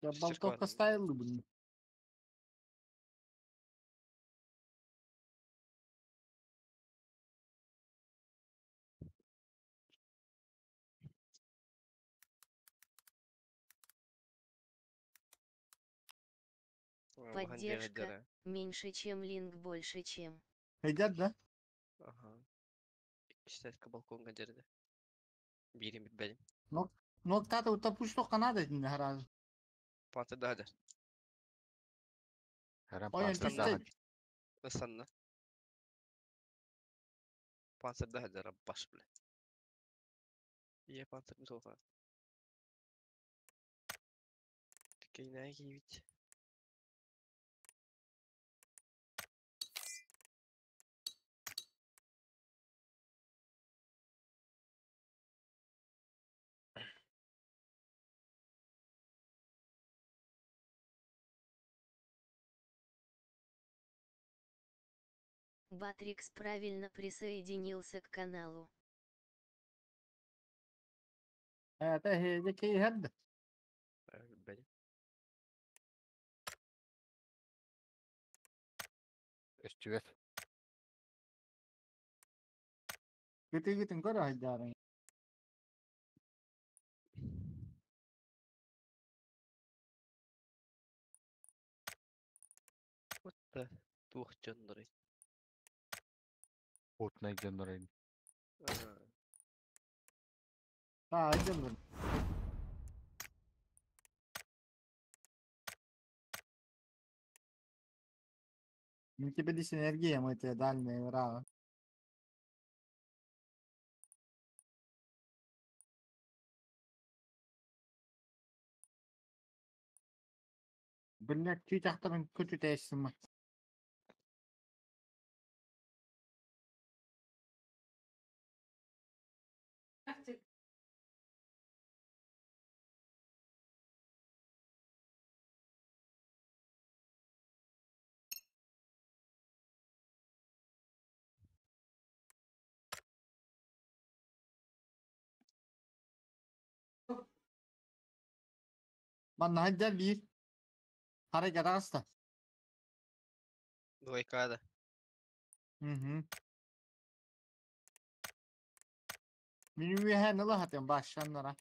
Я Шестерка болтовка ставил бы. Поддержка. Меньше, чем линк, больше, чем. Эдер да? Ага. Иккистэскэ балкоҥҥа дьэрдэ. Биирин билбэтим. Ноктата утапуш тоққа надо этинне харазы. Панцирдаһа дьэр. Харан Ойон панцирдаһа. түстэ. Ысанна. Панцирдаһа дьэр баш бля. Ийэ панцирбыт суоха. Кэйнээ киибит. Батрикс правильно присоединился к каналу. Это хеде. Билбэтим. Өстүбэт. Кытыгытын көрө хайдарын. What the туох дьоннорой? Путнай дьоннорой. А, айдын. Ну тебе дисэнергия мы тебе дальние браво. Блядь, чуть ахтаран көтүтээсим. Манна хайдар биир. Хара жараста. Двойка да. Угу. Минү ныла хатым башаннара.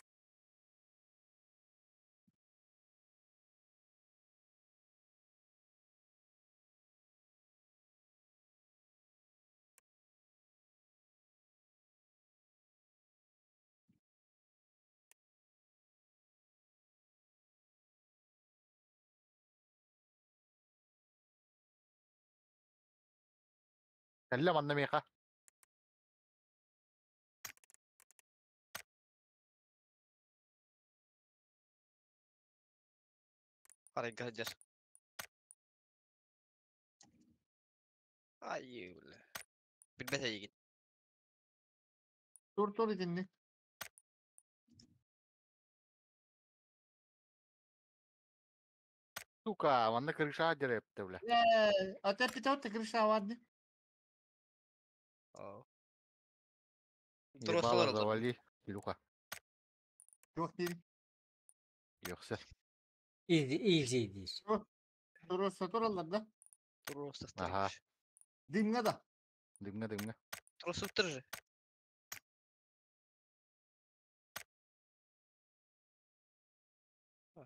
Кэллэ манна миэхэ. Арайга дьэр. Ай бля. Билбэт эйигин. Тур тур итинни. Сука, манна крыша дьэрэптэ бля. Э, а ты питал ты крыша ладно. Аа. Ебало Туруоссалар олор. завали. Илюха. Yok değil. Йохсер. Easy, easy диир. Туруоса тураллар да. Ага. Туруоссастар. Дымҥа да. Дымҥа дымҥа. Туруоссуттар же.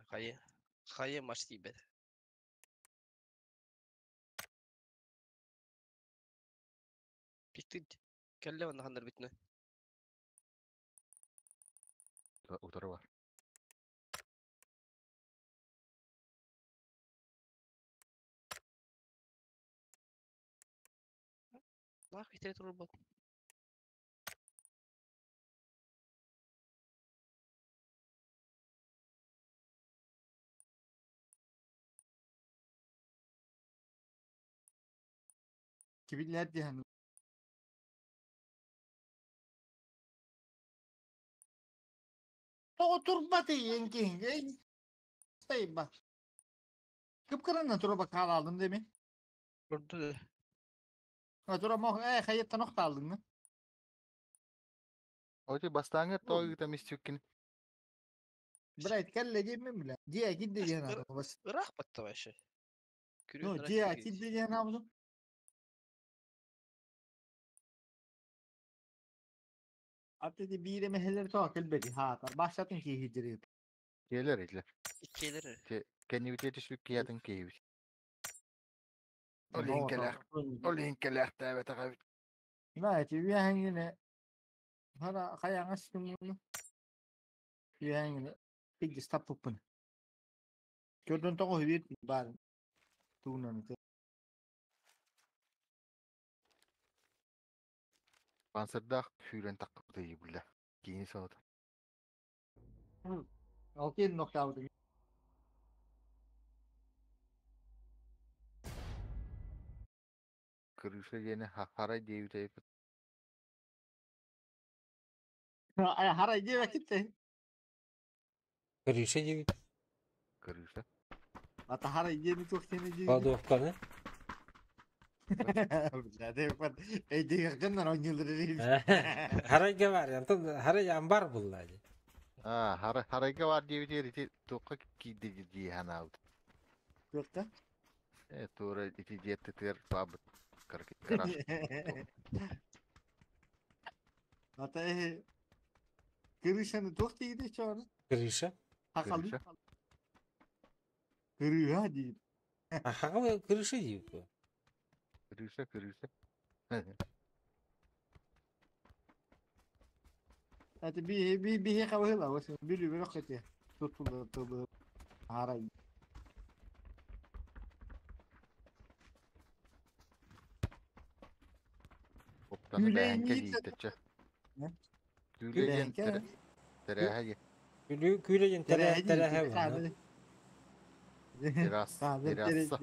Хайа. Хайа маш тиийбэт. Пиктид. Кэллэ онно ханнар бүтүнэ. Утары бар. Лах итере турur бол. Кибиллер диһэн. Тоҕо турбаты енки. Эй, ба. Кыпкырына тура бакаал алдым деми. Турду да. А тура мох э хайыттан охта алдың mı? Оти бастаңы тоогыта мистюккин. Брат, кэллэ диэммин билэ. Дьиэ кидде диэн аата бас. Ыраах батта вообще. Ну, дьиэ кидде диэн аабытым. Аты ди биир эмэһэлэр тоҕо кэлбэти хаатар. Башатын киһи дьирип. Келер итлер. Иккиэлэр. Кэннибитиэ түспүт киһиэтин киһибит. Ол иһин кэлээх, ол иһин кэлээхтээбэтэх эбит. Знаете, үөһэҥҥине хара хайаҥас күҥҥүнү үөһэҥҥине пигдис таппыппын. Көрдөн тоҕо үһүбүт баар тугунан Панцирдаах сүүрэн таххыбыт ыйыбылла. Киини саната. Ол киин нохтаабытым. Крыша диэни харай диэбит эбит. Харай диэбэккит. Крыша диэбит. Крыша. Ата харай диэни туох диэни диэбит. Кладовканы. Эйдиэхтэн оонньуулар. Харайга бар, онтон харай амбар булла дии. Аа, харайга бар диэбит ити туохха киирди дии ханаабыт. Туохта? Э, туора ити диэттитигэр баабыт. Гараж. Ата крышаны туох диигит чоҕуна? Крыша. Хахалы. Крыша. Кырыыһа диир. А хахалы крыша диэбит. Крыша, крыша. Ата би би биһи хабыла ос билү бөрөх кете. Тутулу тулу. Харай. Оптаны бэһэнкэ дииттэччэ. Күүлэ диэн тэрээһэ диэн. Күүлэ диэн тэрээһэ буолла. Терраса. Терраса.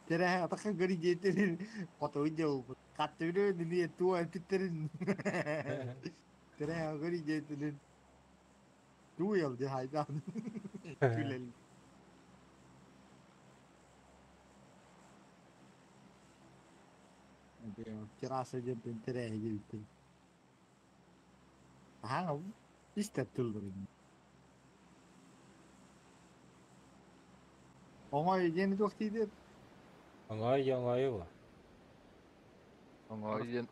Тэрээһэ атаха гори диэтэрин хотуй диэ Хаттыбыны нини туа эппиттерин. Тэрээһэ гори диэтэрин туйал ди хайдан. Күлэл. Терраса диэн тэрээһэ диэбиттэр. Аһаҥа истэр тылларын. Оҥой диэни туох диир? Оҥой оҥой бу. Оҥой диэн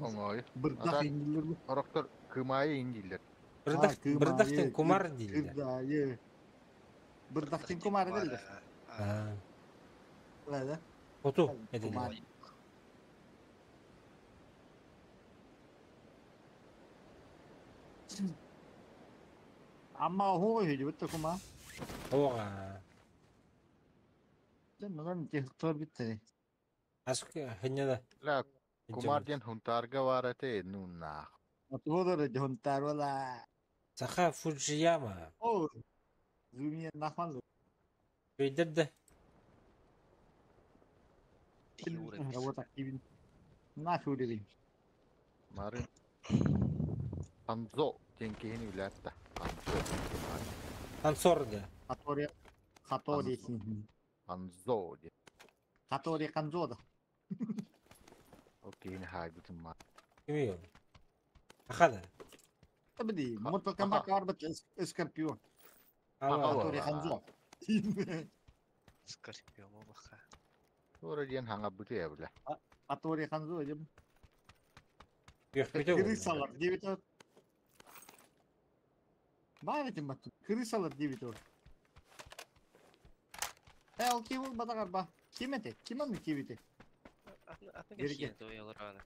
оҥой. Бырдах индилер. Ороктор кымайы индилер. Бырдах бырдахтан кумар дииллэр. Кырдаайы. Бырдахтан кумар дииллэр. Аа. Да. Оту этилэр. Амма оһуо үһү кума. Оҕа. Дьэ, мынан техтор биттери. Аск хынньада. Ла кумар диэн хунтаарга баар этэ нууннаах. Отуолар дьонтар вала. Саха Фуджияма. О, зумия нахман. Өйдер да. Работа активен. На шулери. Марын Ханзо диэн киһини билээтта. Ханзо. Хансор да. Хатори Хатори. Ханзо диэн. Хатори Ханзо да. Ол киһини хаайбытым маа. Кими ол? Аха да. Табди, Mortal Kombat барбыт Скорпион. Хатори Ханзо. Скорпион баха. Туора диэн хаҥа быты эбилэ. Хатори Ханзо дем. Үөхпүтэ Крысалар диэбит. Баар этим баттым. Крысалар диэбит ол. Э, ол ким ол батагар ба? Ким эте? Ким аны кибите? Атын тоялар.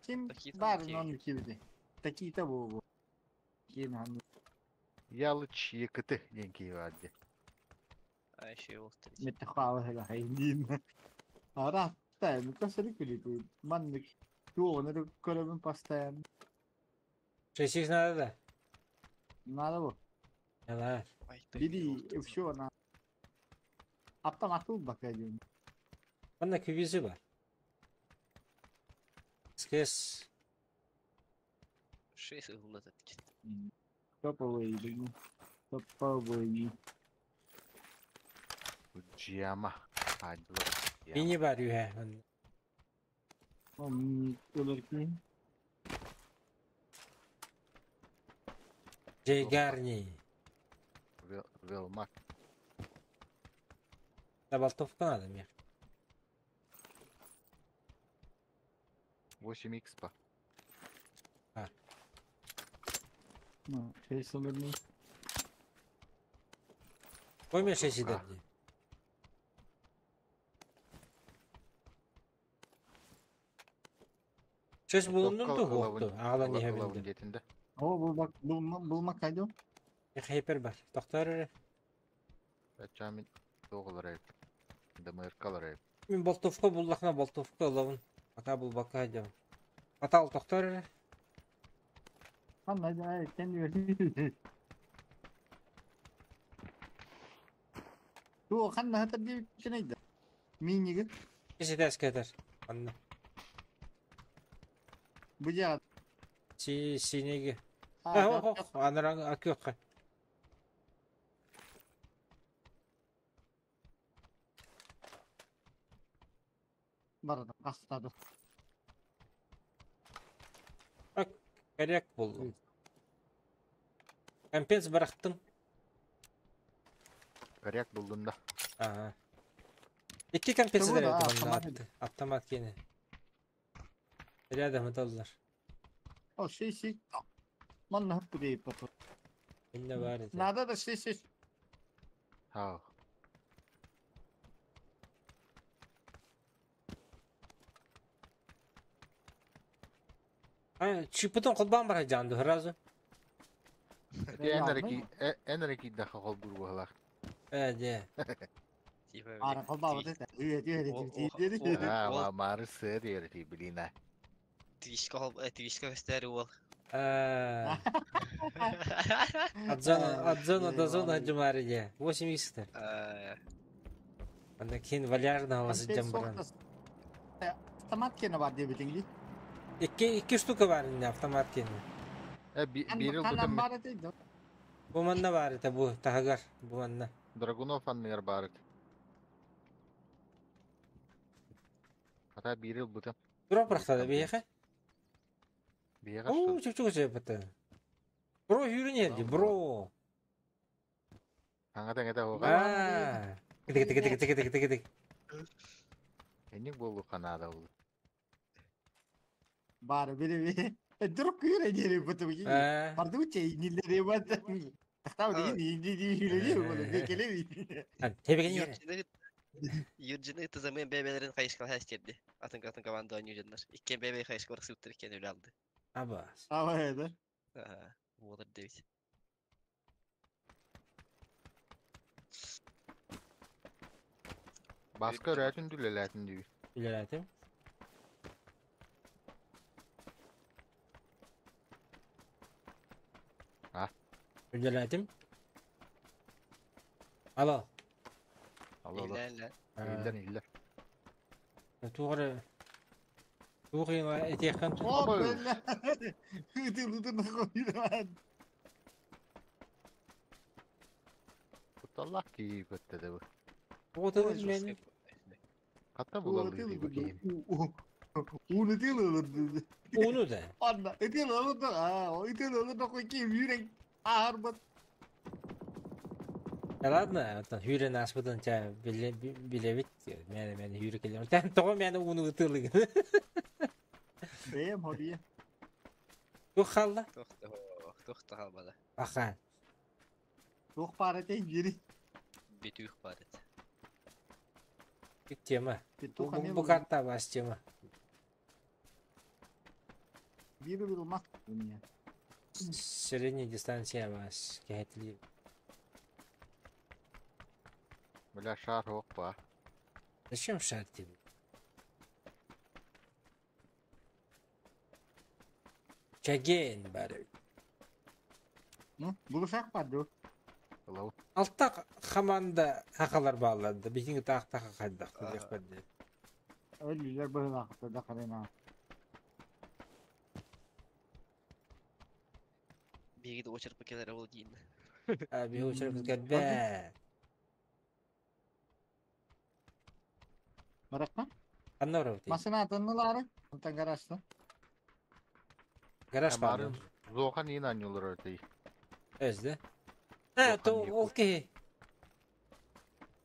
Ким бар онну кибите? Такие-то бу. Ким аны? Ялыч якыты диэн киһи бар дии. Ай шей ол. Метахава хала хайдин. Ара, та, ну касары күлү. Маннык туоҕун көрөбүн постоянно. Шестик надо да? Надо бу. Яла. Бери, все на. Автомат бака диэн. Манна күбүсү бар. Скес. Шесть ыллат эткен. Топовый, топовый. Фуджияма. Хаайдылар. Мини бар үһэ. Ом өлөркүн. Джейгарни. Велмак. Да болтовка надо мне. 8 х па. Ну, шесть олордум. Кой мен шесть А. дии. Шесть булундун Болтовка ту хуохту. Аҕалан иһэбин ылабын дуу. диэтин да. О, булбак, булмак кайдым. Хейпер бар. Тохтоор эрэ. Бачча мин туох ылар эбит. ДМРК ылар эбит. Мин болтовка буллахына болтовка ылабын. Пока булбакка сылдьабын. Атал тохтоор эрэ. Ханна да кен Ту ханна хатар дип кенейди. Миниги. Киситээс кетер. Анна. Бу жа. Си синеги. А, хо, анаран акыакка. Барда астады. Коряк буллум. Компенс бырахтым. Коряк буллун да. Ага. Икки компенс Того да, дэрэ автомат. Автомат киэнэ. Рядом ыталлар. О, шесть. Манна хып дейп бат. Инне бар этэ. Надо да шесть. Хау. А, чипытын холбаан бар жанды сразу. Ити эн эрэ ки эн эрэ киирдэххэ холбуур быһыылаах. Э, дьэ. Типа, Ара колбаа это. Үе, үе, Аа, мары сыр ерти блин. а. Твичка твичка көстөр уол. А, от зоны до зоны дьумари дьэ. 8 х. Анда кин валярна сылдьан баран. Автомат кене бар деп битиңли. Икки икки штука бар инде автомат киэнэ. Э, биир Канан ылбытым бар эте. Бу манна бар это бу таһыгар бу манна. Драгунов анныгар баар эт. Хата биир ылбытым. Тура бырахтада биһиэхэ. Биһиэхэ Оо, что? чүчүк сөпөтө. Бро хүрүн эрди, бро. Хаҥа тэҥэтэ оҕа. Аа. Тик тик тик тик тик тик тик. Энник буолу ханаада ол. Бар бири би. Дурук күрө дери буту. Аа. Барды уче нилери бар. Тахтау деген инди ди хүледи болу бекелеби. Тебеген yere. Юрджины тызамын бэбэлэрин хайышкал хэстерди. Атын атын команда ойнуу Иккен бэбэ хайышка барсыптыр иккен өлө алды. Абас. Ава эде. Ага. Уолар дэбит. Баска өрөөтүн дүлэлээтин дии. Үлэлээтим. А? Үлэлээтим. Алло. Алло алло. Илэлэ. Иллер иллер. Тугары Тугы этиэхэн О, Ой. бля. Ты лутын койдun. Кутталлах кии көттө бу. Уотын мен Хатта булаллыы дии бу киһини. Уну тыл уну да. Анна, итил олур а, итил олур кой ки хүрен арбат. Да ладно, оттон хүрен аспытын ча билебит. Мен мен хүрү келем. Тэн того мен уну ытылыгын. Бэм хоби. Тух халла? Тохта тохта халбада. Аха. Тух пара тен жери. Бетүх бар эт. Бик тема. Тух Бу бу карта бас тема. Бир бир мак. Средняя дистанция бас. Кәһәтли. Бля шар хоқ ба. Зачем шар тебе? Чаген бар. Ну, булушак бар ду. Алло. Алта команда хакалар бааларды. Биһиги таахта хайдах диэх бэрди. Өлүлөр быһылаахта да карена. Биги очерп келер ол дейин. А би очерп кэлбэ. Баракка? Ханна барабыт? Машина атыннылары. Онтан гаражта. Гараж бар. Марын зохан иин анньулар өтей. Өзде. А, то ол киһи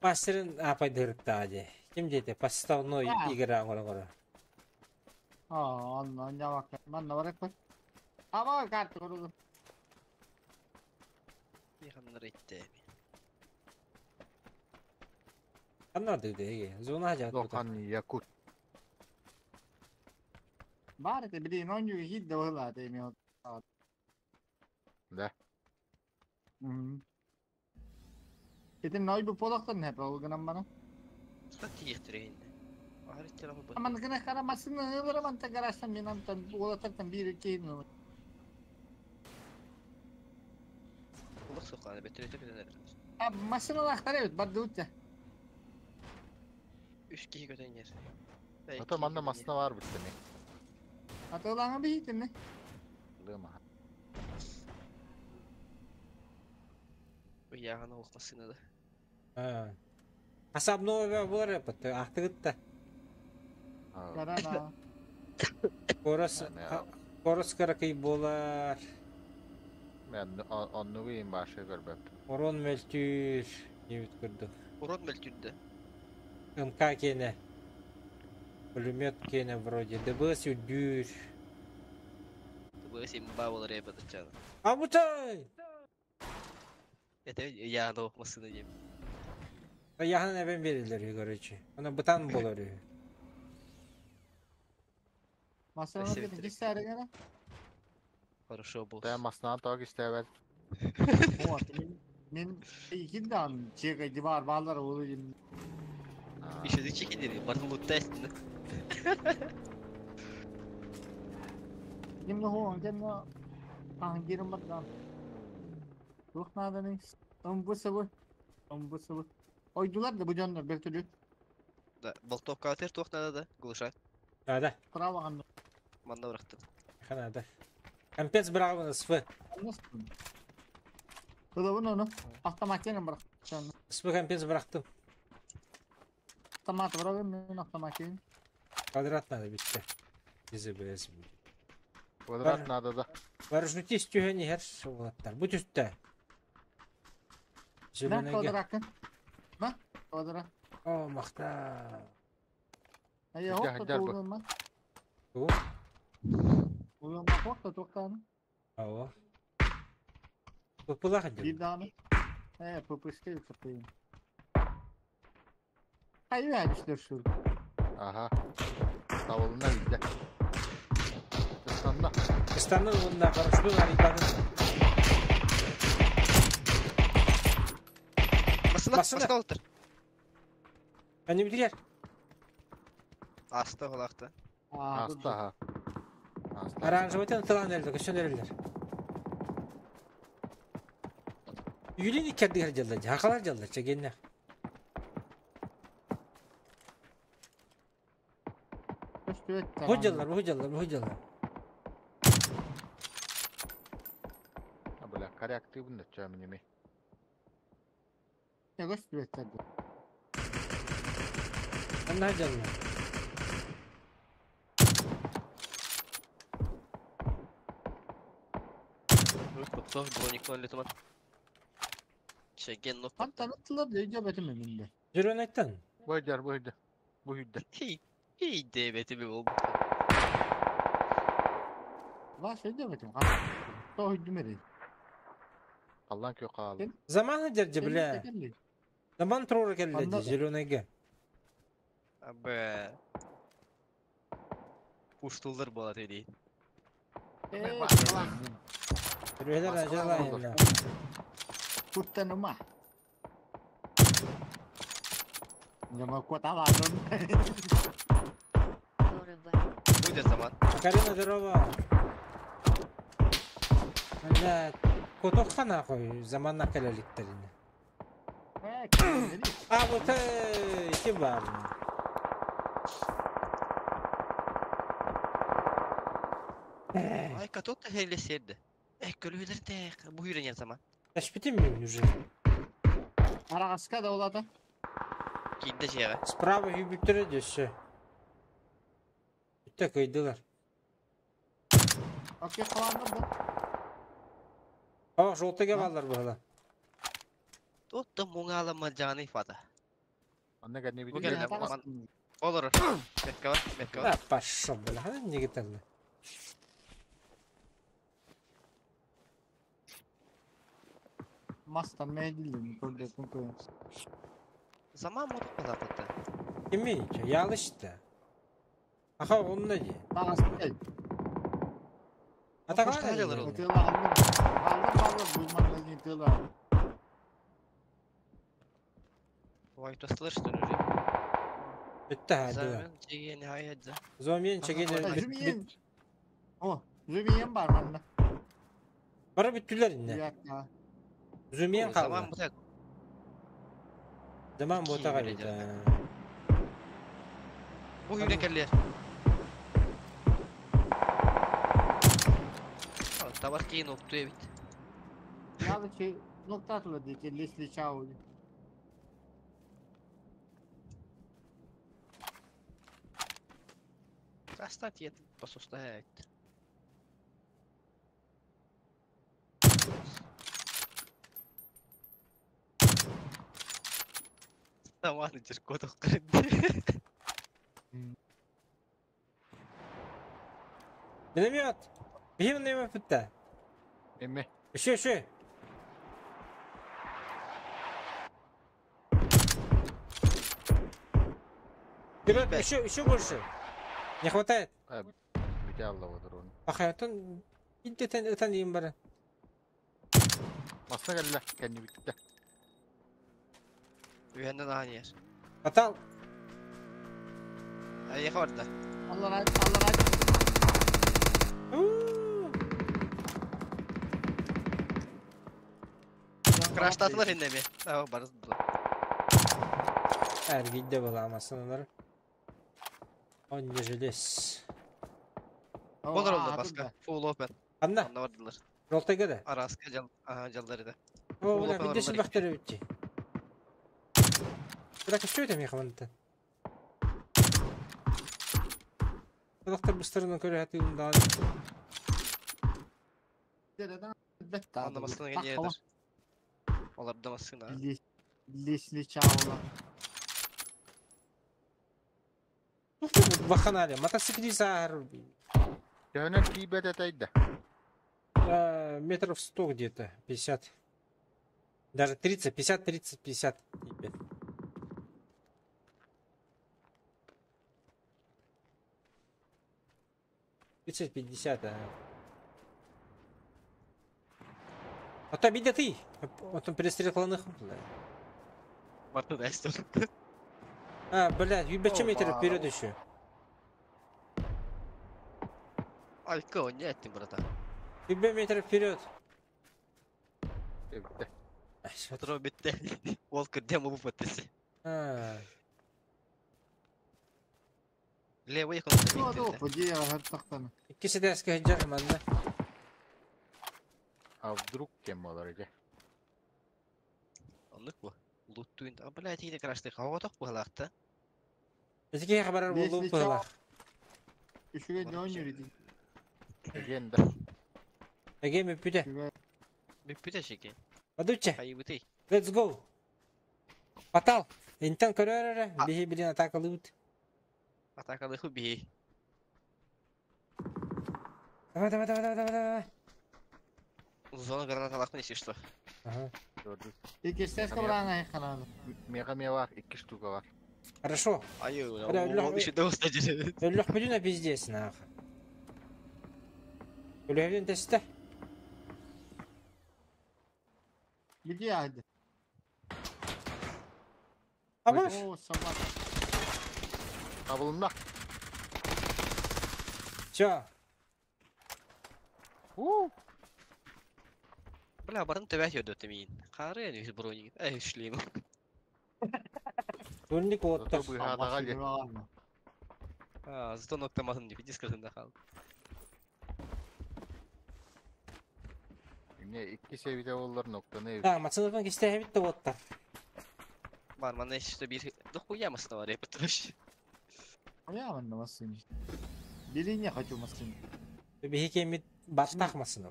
мастерын аапайдыһырыктаҕа дии. Ким диэтэ, подставной игра оҥоро-оҥоро. Аа, онно ньавакка. Манна барыппыт. Аба карта көрүгү. Ханнар иттээми. Ханна дыгды зона хажаат бута. Лохан Якут. Баар этэ билигин оонньуу иһит да быһылаата эми. Да. Ити ной бу полохтон хэп ол гынан баран. Тута тиийэхтэрэ иһиннэ. Аһар иттэр ахы Аман гына хара массыына ылара манта гаражтан мен антан уолаттартан биир киһин Олох суоххаана бөттөрөтө көтөн эрэр. А массыыналаахтар эбит бардыбыт дьэ. Үс киһи көтөн иһэр. Ото манна массыына баар бүттэ ми. Атыылааҥа биһиитинни. Лыма. Ыйааҕына олох массыына да. Асабновая буолар эппит, ахтыгытта. Гарана. Корос корос кыракый буолар. Мен оннугу иин башы көрбөп. Орон мөлтүүр диэбит курдук. Урон мөлтүүрдэ. МК киэнэ. Пулемет киэнэ вроде. ДБС үрдүүр. ДБС имба буолар эбит аччаана. Абытай! Это ыйааҕына олох массыына диэбит. Ыйааһын эбэн биэрэллэр үһү, короче. Аны бытаан буолар үһү. Массыына киссээригэр. Хорошо босс. Тэ массыына тоҕо истээбэт. Вот, мен иһит даан чекай дивар баалар ол им. Еще ты чекинери, бардын лутта эстин. Ким хоо кем тангирым бардан. Туох нааданы? Ымбы сыбы. Ымбы сыбы. Ойдулар да бу дьоннор бертөлүт. Да, болтовка атыр туох надо да, глуша. Да. Право ганна. Манна бырахтым. Ханада. Компенс браво СВ. Кылабын ону. Автоматен бырах. СВ компенс бырахтым. Автомат бырагын мен автоматен. Квадрат надо битте. ЗБС будет. Квадрат надо да. Вооружнитесь түһэн иһэр уолаттар. Бу түстэ. На Зеленыйга. квадракын. На квадрат. О, махта. Ая Хадя, хопта хадя бу. тугунма. Ту. Уйунма хопта туктан. Ау. Пыпылах Bir дим. дааны. Э, пыпышка кытын. Айы әдішлер шүр. Аха. Тавылына билде. Ыстанна. Ыстанны уонна парашютун арыйбатын. Массыына, Массыына. массыына олтыр. Они билер. Аста холахта. Аста аха. Аста. Оранжевый тылан элді, көсөн эрелер. Юлин иккердигер дьалла, хакалар дьалла, чегенне. Бу дьаллар, бу дьаллар, бу дьаллар. А бля, коряк ты бunda чамними. Көстүбэттэр. Анна дьаллар. Тоқтоқ броник летуман. Чеген нок. Хантан ыттылар да өйдөбөтүм эминде. Жүрөн айттан. Бу бу йдер. Бу йдер. Хей, хей дебети би болбут. Ваш өйдөбөтүм. То өйдөмөрей. Аллан кö каалы. Заманы держе бля. Заман трора келди Анда- зеленыйга. Абы. Пуштулдар болады дейін. Үрелер ажала енді. Куттанума. Жама коталадым. Дорого. Будет заман. Карина, здорово. Бля, котохана кой заманна келеликтерини. А вот ким бар? Ай, каток та хейле серді. Эх, көлүлер те, бу үйренер заман. Ташпитим мен уже. Арагаска да олата. Кийинде жеға. Справа хүбүттөрө дөссө. Бүтте кыйдылар. Окей, каландыр да. О, желтыга баллар була. Туттан муҥаалама дьааны фата. Онно кэннибит Бу кэллэ ман олорор. Метка бар, метка бар. А, пошел, бля, не гитарно. Мастан мээдиллин көрдөтүн көйөн. Заман модuk балапытта. Кими? Ялышты. Аха, онно ди. Тағас кел. Атака Алыр ол. Тыла алдым. Алdım алdım. Буйман деген тыла. Ой, то слышно уже. Бітті хады. Заман чеген хайадза. Зомбин чеген. Зумиен. О, зумиен бар манна. Бара бүттүлер инне. Yakka. Зумиен Заман қалды. бутак. Заман бота Киин қалды. Бу үйрен келлер. Табар кейін окту эбит. Ялы şey nokta atıldı diye Leslie Chow. Каста тиет посуста айт. Таманы жер кодок кырды. Миномет. Бихим миномет бітті. Эме. Еще, еще. Вперед, еще, еще больше. Не хватает. Бүтэ алла бодор оны. Ахаятын иддетен ытан дейін бары. Масна кэллэ кэннибитте. Үйәнден ағын ер. Атал. Аяқ барда. Allah Allah Allah. Краштатылар енді ме. Ау, барыз бұл. Әргидде боламасынлар. Он не желез. Болар oldu басқа. Full open. Анна, Онда бардылар. жолтайга да. Араска жал, ага, жалдары да. О, Full бля, open бидде орындар бақтары бітті. Бірақ что это мехаманта? Қазақтар бұстарынан көрі хатыгын да. Онда масына не едір. Олар да масына. Leslie Chow'la. Баханале, мотоциклист ар Төһөнөн тиийбэт этайда. метров 100 где-то, 50. Даже 30, 50, 30, 50. Ебет. 30, 50, а. А то обидя ты. Он там перестрелкаланых. Барды да істер. А, блядь, юбача метров Опа. вперед еще. Айка, не еттім, брата. Юбе метров вперед. Эбитте. Патрон бітті. Ол кірдем ұбып өттесі. А, Левый економда Şu adı бітті. o diye her taktana. İkisi de eski hıccar manna. А вдруг кем болар эде. Онлық бұл. Лут туин. А, блядь, тейді крашты. Қауға тоқ бұғалақты. Эти хабар болду Лестница. пыла. Üçüge ne oynuyor idi? Эген да. Эге ми пүтэ. Üçüge. Бүппіте шеке. Адуча. Хайбыты. Let's go. Атал. Интен көрөрөрө. Биһи билин атакалыбыт. Атакалы хуби. Давай, давай, давай, давай, давай, давай. Зона граната лақны если что. Ага. Көрдү. İki ses kabrağına yıkanalım. Мега ме бар, икки штука бар. Хорошо. Айы, Бля, ол еще да уста жүреді. Өллөх бүтүнэ пиздец нах. Өлөһүн тесте. Gidiyor hadi. Абаш. Oo sabah. Табылынна. Чё? У. Бля, барын төбәт өдө өтемейін. Қары әні үз броник. Әй, үшлейм. Турник оттар. Зато быһаатаҕа ли. А, зато ноктамадым деп, дискотында қалды. Эмне икки себите боллар ноктаны. Да, мацыныпын кисте битте оттар. Бар, мана еще bir дохуя масына бар, епі Ya ben de masın işte. Bilin ya kaçı masın. Биһи кемит баттах масыны.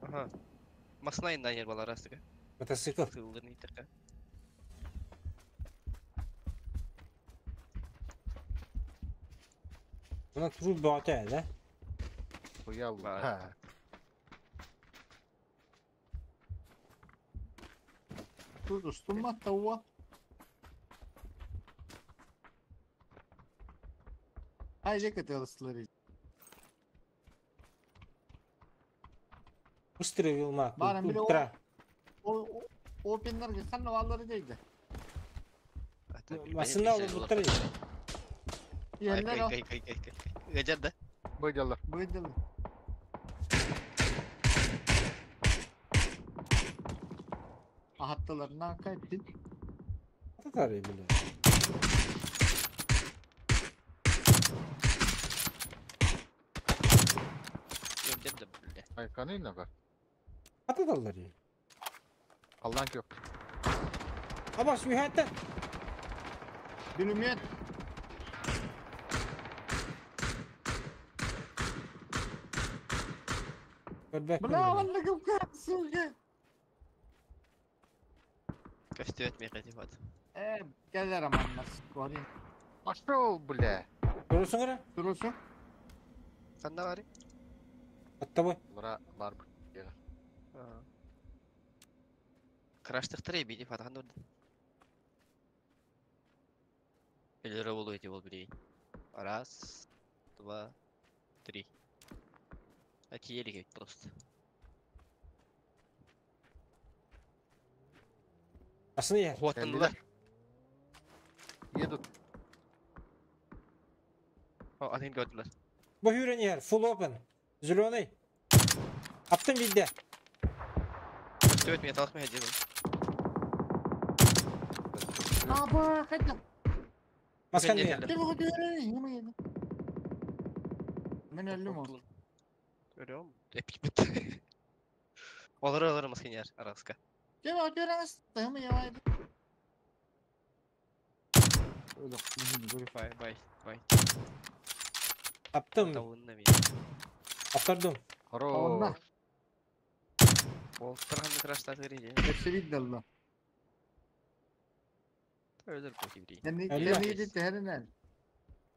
Ага. Масына иннайер балар астыга. Мотоцикл. Тылдын иттерка. Buna turul бөҕөтө да? Хуя Бар. лута. Тут устумма тауа. Ай жека телыслары. Быстрый вилмак. Баран bile o- Ультра. O Open'ler geçen ovalları değildi. Масына олорбуттар. Yerler o. Кай кай кай кай. Гажар да. Быдалар. Bıydılı. Ahattalarına kaybettin. Татары бile. Öldüm de бля. Айканы нага. Ататаллар. Аллан yok. Абас үйәтті. Bilmiyorum. Көрбәк. Бля, vallahi kalsın. Көстүөт мехати вот. Gelir aman nasıl koyayım. Пошел, бля. Көресің көрі? Durursun. Канда бар? Атта бой. Лара бар. Краштыктыр эби деп атаган орду. Элере болу эти бол билейин. Раз, два, три. А еле кетти просто. Асыны ер. Хуаттандылар. Едут. О, атын көрдүлөр. Бу хүрен ер. Full open. Зеленый. Аттым видде. Көстүөт мен талак мехати бол. Aba hadi. Маскан Мен ер. Ne bu kadar? Yeme Ben öldüm o. Görüyor musun? Epik bitti. Олар олар маскан яр араска. Gel ödüyoruz. Tamam ya. Öyle. Бай бай бай. Аттым. Тауынна мен. Аттырдым. Хорош. Ол тұрған краштатыр иде. Hepsi bitti Allah. Өлөр бу кибри. Kendi Öyle. kendi gitti her ne?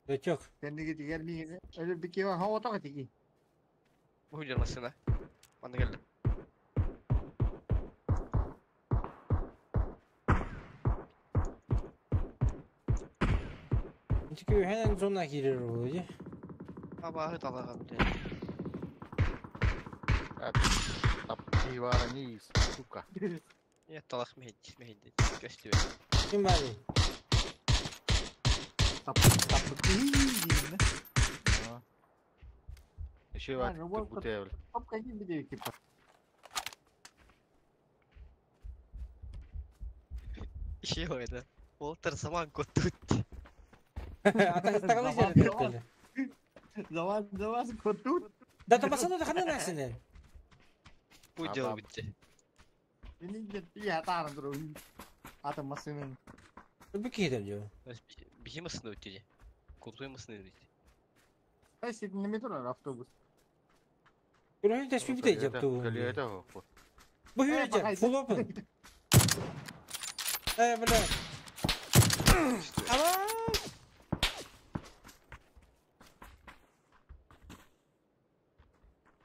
Yok yok. Kendi gitti gelmiyor. Öyle bir ki var. Ha o da gitti. Бу жер машина. Анда келди. Çünkü hemen zona girer oluyor. Аба талага бля. Тап низ, сука. Я талак мехет мехет. Көстүөт. Ким бар? Tap tap. İyi. Еще var. Yani bu- Bu tevl. Top kaydı bir de ekip. Иши ойда. Олтар заман көттүт. Атакы жер. Zaman zaman kotu. Да томасаны да ханан әсінен. Бу жол битти. Beni gitti ya tanrı dur. Atın masının. Bir кейдер жо. Бихи масына өттү. Куртуй масына өттү. Kaç ne durur avtobus. Görünü tespit edeceğim tu. Көлөтө хо. Bu hürece full open. Бля. Ама.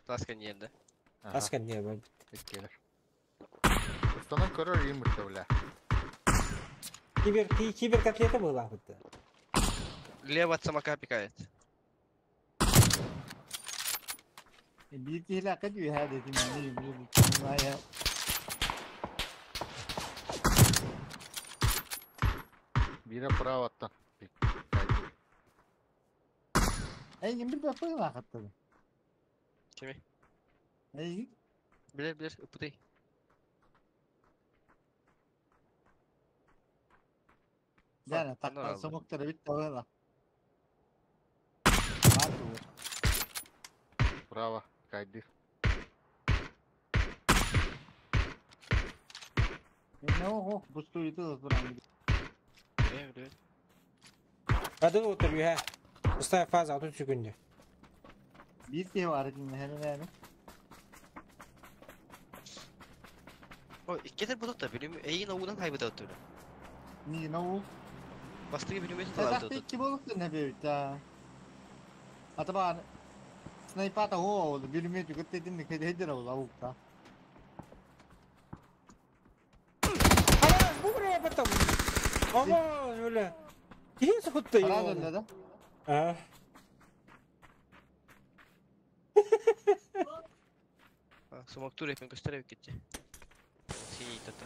Таскан жерде. Аскан не бар. Келер. Устанан көрөр юм бля. Кибер кибер котлета была бітті. Лево от самока пикает. Bir kişiyle kaç bir her dedim. Ne ya. Бире право аттан. Ey bir de koyma hatta. Кими? Ey Билер билер ыпытый. yani Anlar takla aldı. somukları bitti orada. Var bu. Право. Кайдыр. Ne o bu suyu da duran. Билер билер. Hadi otur ha. Usta fazla 30 секунды. Bir şey var dedim her ne. О, иккитер будут да билим эйин оудан хайбыта өттүлө. Не нау. Бастыгы билимет Это талабыта. икки болук не бит. Атабан снайпата о, билимет күттедин хедер ол ауыкта. Хорош, бугре потом. Ама, бля. Ким сохутта Парад его? да? А. Смоктур эпин көстөрөп кетти. Синий тата.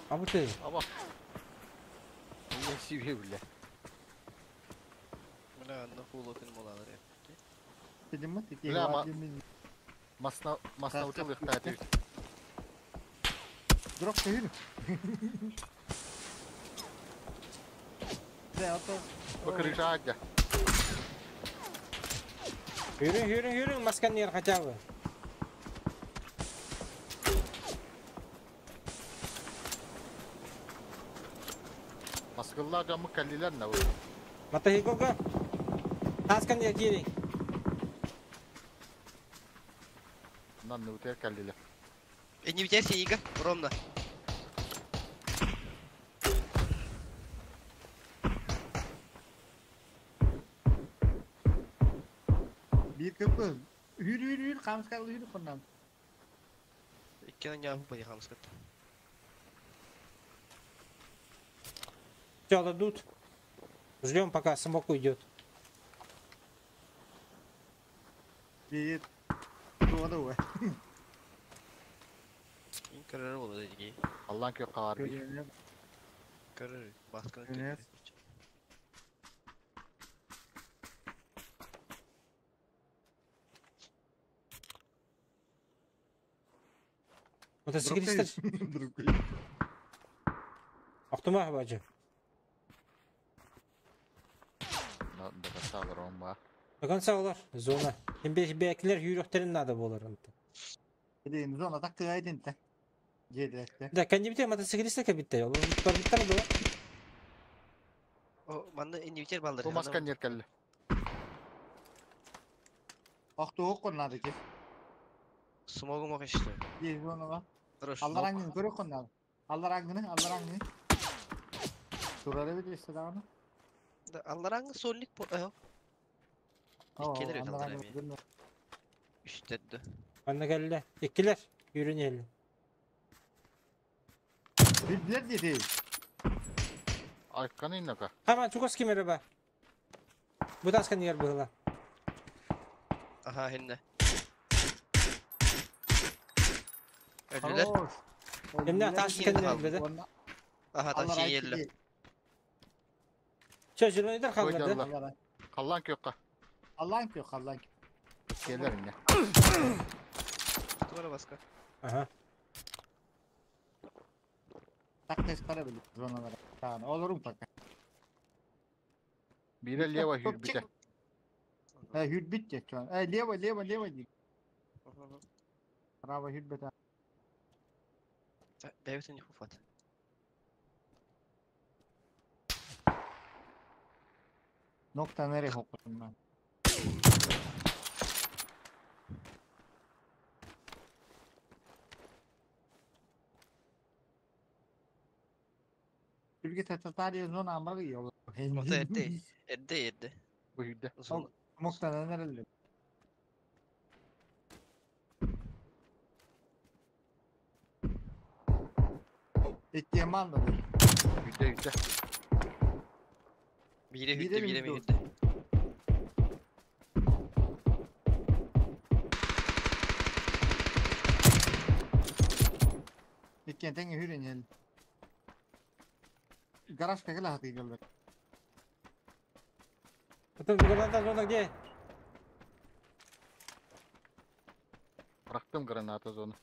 А вот ты. Ама. Не себе бля. Мына анна хулотын молалар. Билимет ики. Бля, Масна масна утыл ихтати. Дроп күйүн. Да, ато. Бакырыша. Yürü yürü yürü maskan yer хотя бы. Маскыллар жамы каллилер на bu. Мотоциклга. Таскан yer кири. Нан нутер каллилер. Эни битер синийга, ровно. Bir köpü. Hür hür hür kamskalı hür kondan. Иккенен яху бadi хамскат. Все, дадут. Ждем, пока смок уйдет. Bir Doğru o. Карар болду деги. Аллан кö калар би. Карар баскын. Evet. Мотоциклисттер. Автомат бачы. На до конца ромба. До конца олар. Зона. Химбе бәклер yürüktәрин надо болар. Dediğim zona takı aydın da. Gelirse. Да, кәндибите мотоциклисттер кәбитте. Олар биттер бу. О, манна эни битер балдар. Бу маскан ер калли. Aklı o konularda ki. Смогу мог işte. Bir zona var. Хорош. Allah rangını görüyor konular. Allah rangını, Allah rangını. Durarı bir işte daha mı? Аллараңы сольник по. Иккилер Allah öyle rangını görüyor. Үстәдді. Анда кәлле. Иккилер. Yürün Bildiler diye değil. Айткан иннака. Хаман чукас кимере ба. Бу таскан yer быгыла. Аха, хинне. Öldüler. Хорош. Эмне тас Иккилер кәнне беде. Аха, Allah та rangını сиерлі. değil. Чө жүрөндөр калды. Койдалар. Allah Каллан кö ка. Allah'ın ki yok Allah'ın ki. Келер инне. Тура баска. Аха. Takı çıkara bilir zonalara. Tamam olurum takı. Бире лево хүрбите. He hürbit geç şu an. He leva leva leva değil. Bravo hürbit. Бәбітін хуфат. Nokta nereye hokudum ben? Türkiye Tatariye zona ama iyi olur. Ota erdi. Erdi erdi. Бу хүрдэ. Зона. Nokta nerede? İki da değil. Хүрдэ хүрдэ. Бире Бире хүрді, бире mi ми хүрді. İki tane hürün yel. Garaj kakala hatı geldi. Потом граната зона где? Бырактым граната зону.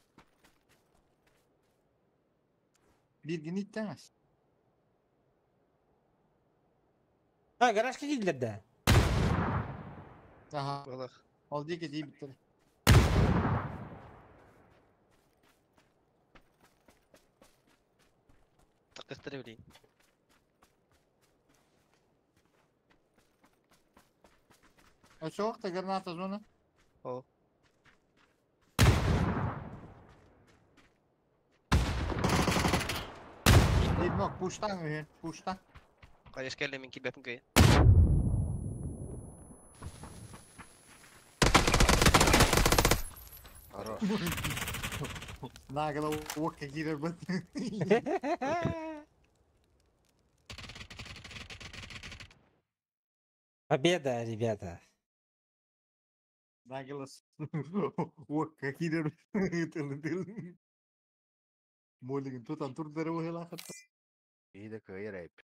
Bir gün ittemez. А, гаражка килдер да. Daha Балах. oldu ki değil bitti. Takıstırı bileyim. O soğuk da granata zona. О. Пуштан үһү, пуштан. Конечно, кэллэ мин киирбэппин кыайан. Хорош. Нагло уокка киирэр быт. Победа, ребята. Нагло уокка киирэр тылы Молигин тутан турдары быһыылаах. Киһи да кыайар эбит.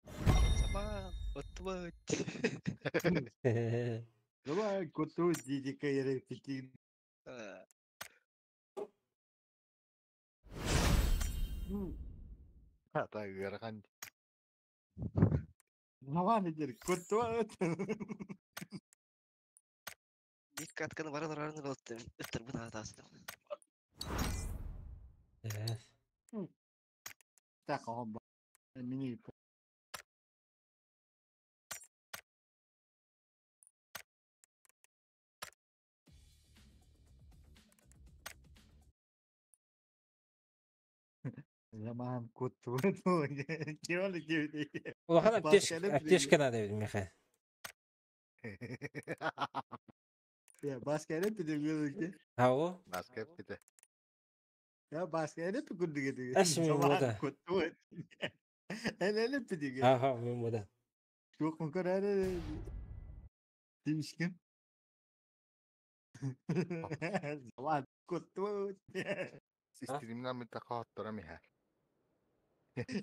Саман, оттубут. Давай, коту, дии кыайар эбит. Ата ыарахан. Давай, дии, коту. Биир катканы баран арарын ылыттым. Ыттарбын аатаастым. Так, оба. Мини. Заман коту. Киоли киоли. Улахан аптечка, аптечка надо эбит миэхэ. Я баска эрэ пидегүлүкке. Ау. Баска эппитэ. Я баска эрэ пикурдуге. Эс мин бода. Коту. Эле пидеге. Аха, мин бода. Çok mu karar? Demişkim. Zaman коту. Стримнан мытта хоттора миһэ.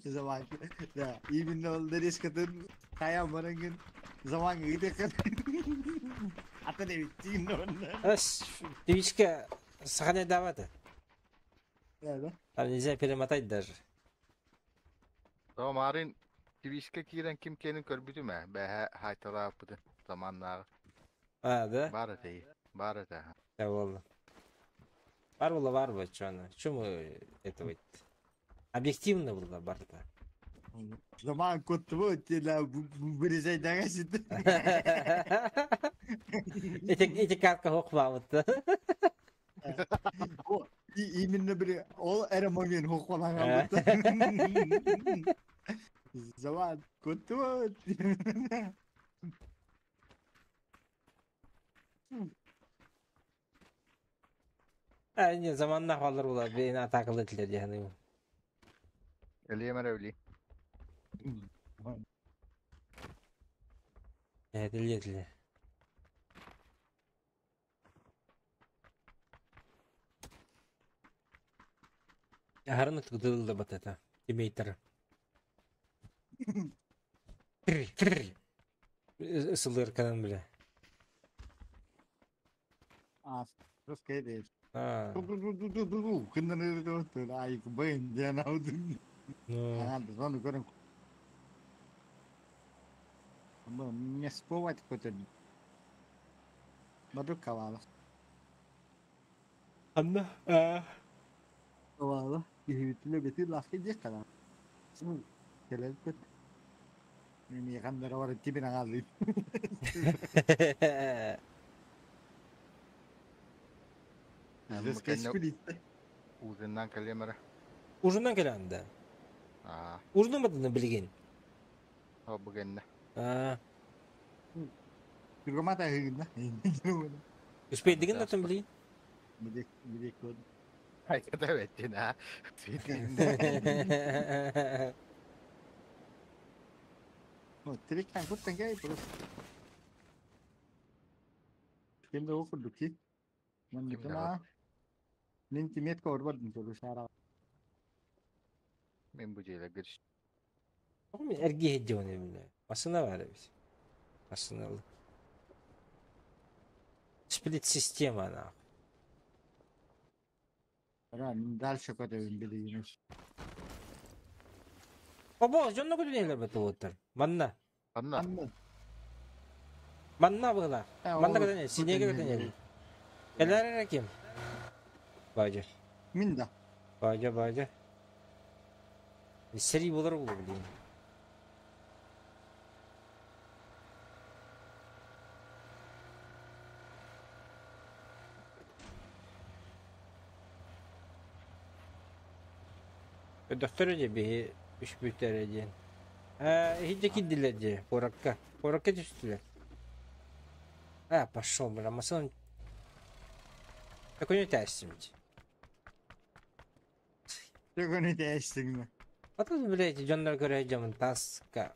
Zaman. Да, именно ол дерескатын кая барангын zaman ыйдыкын. Ата не битин онна. Эс, Твичка сохраняй давата. Да, да. Там нельзя перемотать даже. То марын Твичке киирэн ким киэнин көрбүтүм ээ. Бэһэ хайталааппытын заманнааҕы. А, да? Баар этэ, баар этэ. Да, болды. Бар было бар бы, чё она? Чё мы это вот? Объективно было барда. Zaman коту тела вырезай дагасит. Эти картка хохлавыт. Именно бир ол эре момент хохланган. Zaman коту. А, не, заманнах балар була, бейін атакылы тілер яғни. Элиэмэр өлі. Тіле тіле. Ахарны тгдыл да батата. Тимейтер. Ысылыр канан биле. А, русская речь. А, Ай, бен, я ну. Надо, зону көрөн. Не сповать хоть. Бадуккалала. Анна. А. Кавала. Киһибитиле бити лахи декала. Келел көт. Ми гандара бар тибин агалы. Русская сплит. Узыннан кэлиэмэрэ. Ужунан келенде. Аа, Ужунан бадını билген. о бугенне. А, Тургамата хыгына. успейдигин да билген. Мидек мидек код. Айта беттин аа. Свитин. Трикан куттан гай просто. Кемде окурдук ки. Мен Кимде бутуна. Мен тиметка орбадым туру шара. Мен бу жейле гирш. Мен эрги хеджоне биле. Масына бар бит. Масыналы. Сплит система она. Ра, мен дальше көтөбүн билигин. Обо, жонно күдүнелер бит олоттар. Манна. Анна. Анна. Манна була. Манна күдүнел, синеге күдүнел. Элер ким? Бажа. Мин да. Бажа, бажа. Сери болар бул билейин. Көрдөхтөрө дии биһи үспүттэрэ диэн. Ээ, иһирдьэ киирдилэр дии, куоракка. Куоракка түстүлэр. А, пошел, бля, массыына Төкүнү тээстим дии. Төкүнү тээстиҥ. А тут, блядь, дьоннор көрө сылдьабын таска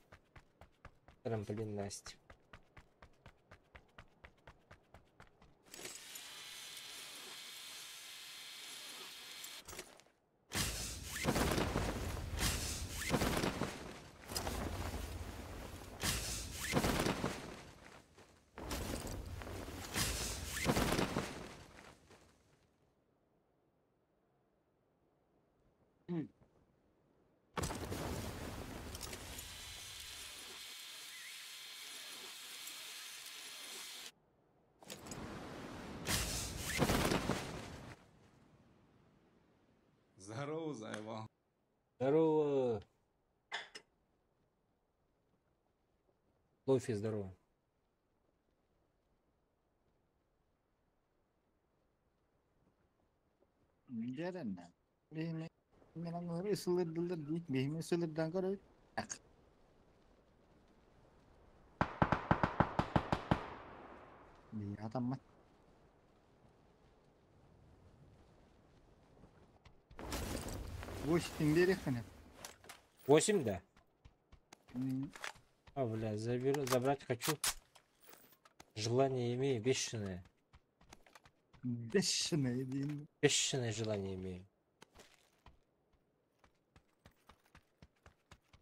трамплин Настя. Здорово, заебал. Здорово. Лофи, здорово. Дьэрэннэ. Биһими мен ысылырдылар дии. Биһими ысылырдан көрөбүт. Дии атаммат. 8 биэриэххин. 8, да? А, бля, заберу, забрать хочу. Желание имею, бешеное. Бешеное диин. Бешеное желание имею.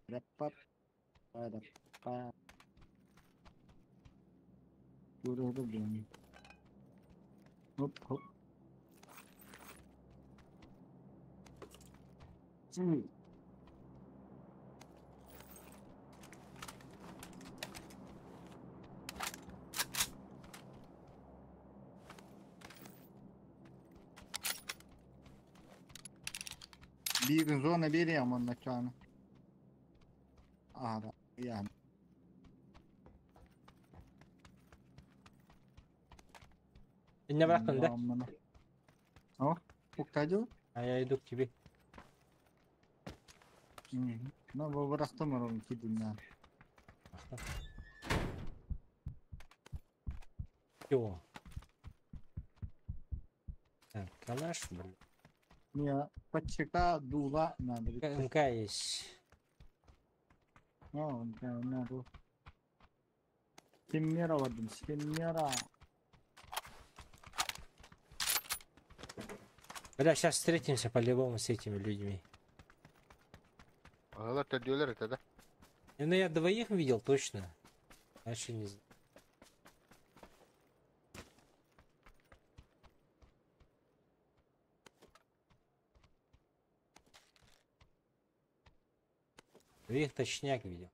Раппап. Раппа. Тура. Хоп, хоп. Биир зона биэриэм онно чааны. Аара, яан. Инне барахтын да? О, уктадил? А я иду к тебе. Ну, бу бырахтым орон кидиннään. Всё. Так, калаш, блин. Мне подчека дула надо. МК есть. О, да, надо. Семеро, Вадим, семеро. Бля, сейчас встретимся по-любому с этими людьми. Алар төрдүөлөр это да? Ну, я двоих видел точно. Дальше не знаю. Двоих точняк видел.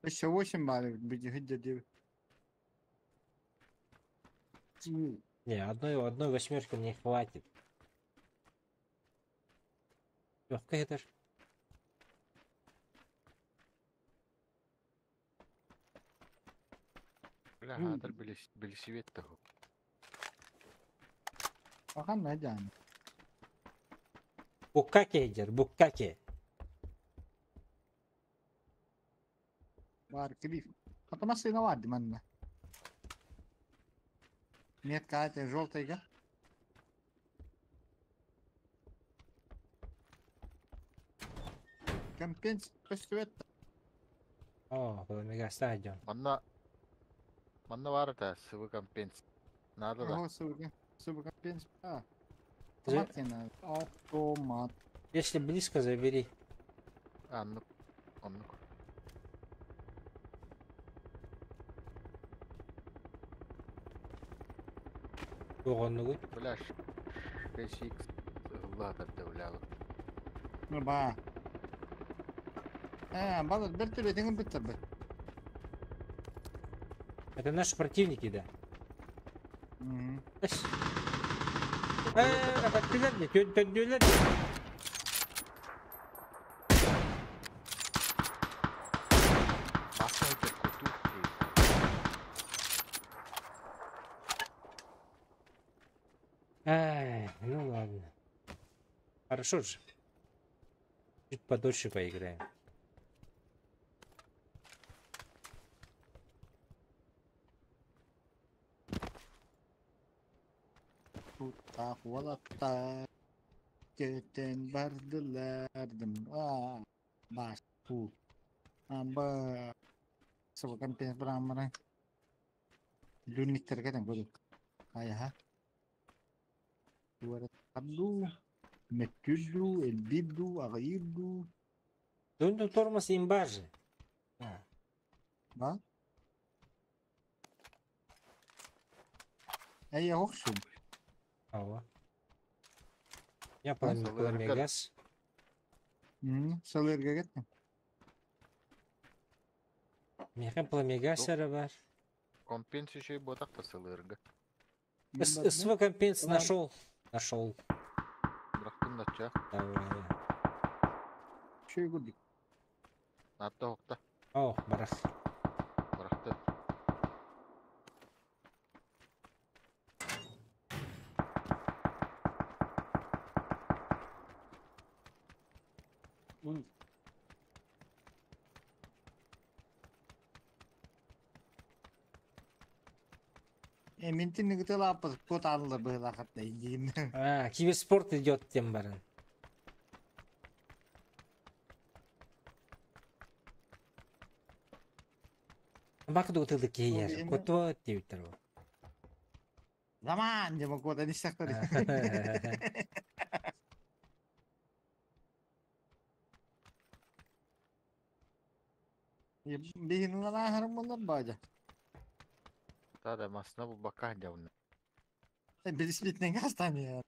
Еще 8 баллов, где 9. Не, одной восьмерки мне хватит. Легкая это ж. Бля, хаатар билисибет того. Ахан найдем. Буккаке идет, буккаке. Бар клиф. Потом машина варди манна. Метка эта желтая. Компенс көстүбэт. О, мега стадион. Манна манна бар это сыбы компенс. Надо да. Ого, сыбы сыбы компенс. А. Автомат надо. Автомат. Если близко, забери. А, ну, оннук. Оннугуй. Бля, 6x ыллаатар да бля. Ну ба. А, балар бер төбетиңин бүттер бе. Это наши противники, да? Мгм. Подпилер де, төндүлер. Ай, ну ладно. Хорошо же. Чуть подольше поиграем. Туттаах уолаттар көтөн бардылар аа баспу амба сабакан пес браммара люнниктер кетен көрүк айаха туараттарду мөттүрду элбирду аҕыйырду Дун тормоз имба же. А, да эй охсун ава. Я Салыргар. пламегас. салырга кеттим Меха пламегас бар. Компенс еще и ботах тасылырга. СВ компенс нашел. Нашел. Бырахтым нача. Давай. Шөй көрдүк Натта хокта. О, барах. Бырахты. Э ментин гытылаппыт кот аллы быылахатта индиин. А, киберспорт идет тем баран. Бак дутылды кейер. эми- Коту дейбиттер бу. Заман деп кот анисактар. Биһин лалаахарым буллар баажа. Да да масына бу бака дявны. Билисбитнен гастан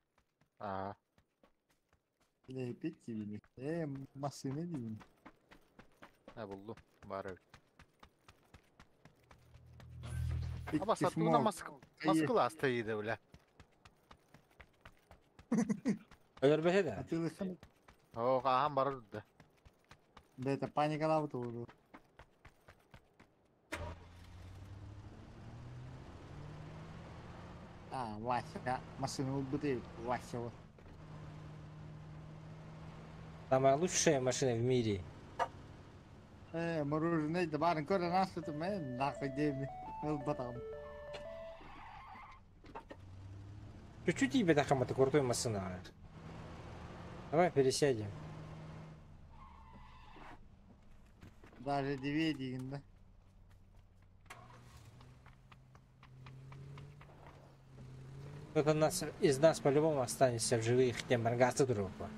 А, Лепит дибини. Э машина дибини. не булду. Бары. Аба саттığına маска маскыла астайды бля. Өлөр да. Атылыхан О, ахан барырды. бета паникалабыт болду. А, Вася, машина убыты, Вася. вот. Самая лучшая машина в мире. Э, мороженое да барын көрө насты мен нахуй деми. Ыл батам. Чуть-чуть тебе такая это крутой машина. Давай пересядем. Даже две дегенде. Кто-то нас, из нас по-любому останется в живых, тем баргасы друга.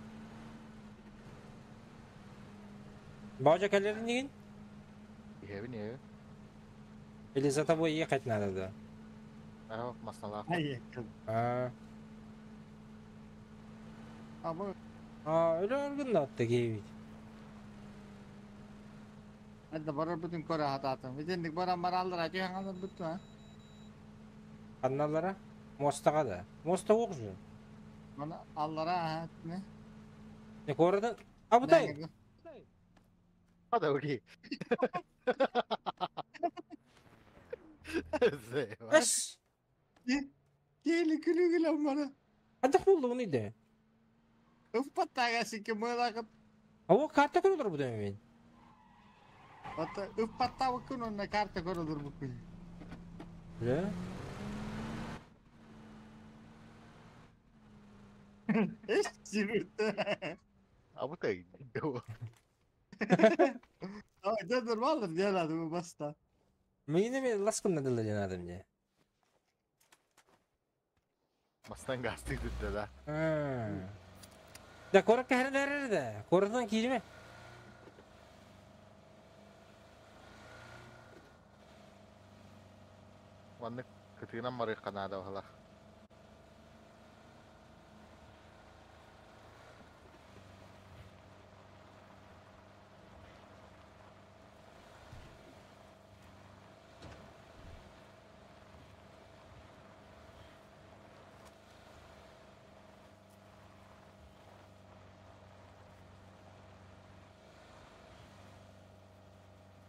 Баужа калерин деген? Евин евин. Или за тобой ехать надо, да? А, масналах. Ай, А, а бу а, өлөр да отты кейбит. Это барар бүтүн көрө хататым. Итиндик баран баралдар ачы хаңалар бүттү ha. Анналара? Мостаға да. Моста оқ же. Мана аллара ha не? Не көрдің? Абытай! Hadi okey. Зева. Эс! Кели күлү күлө мана. Андақ болды оны иді. Ыппаттага сики мылакыт. А о карта көрөлөр бу мен. Ата ыппатта күн онна карта көрөлөр бу күн. Да? Эс сибирте. Абытай. Ай, да нормально делать бу баста. Мен мен ласкын надо надо мне. Масынан гасты да да. Да корак кәрі дәрі да. Корактан кирме. Ванны кытыынан мары канада бахалах.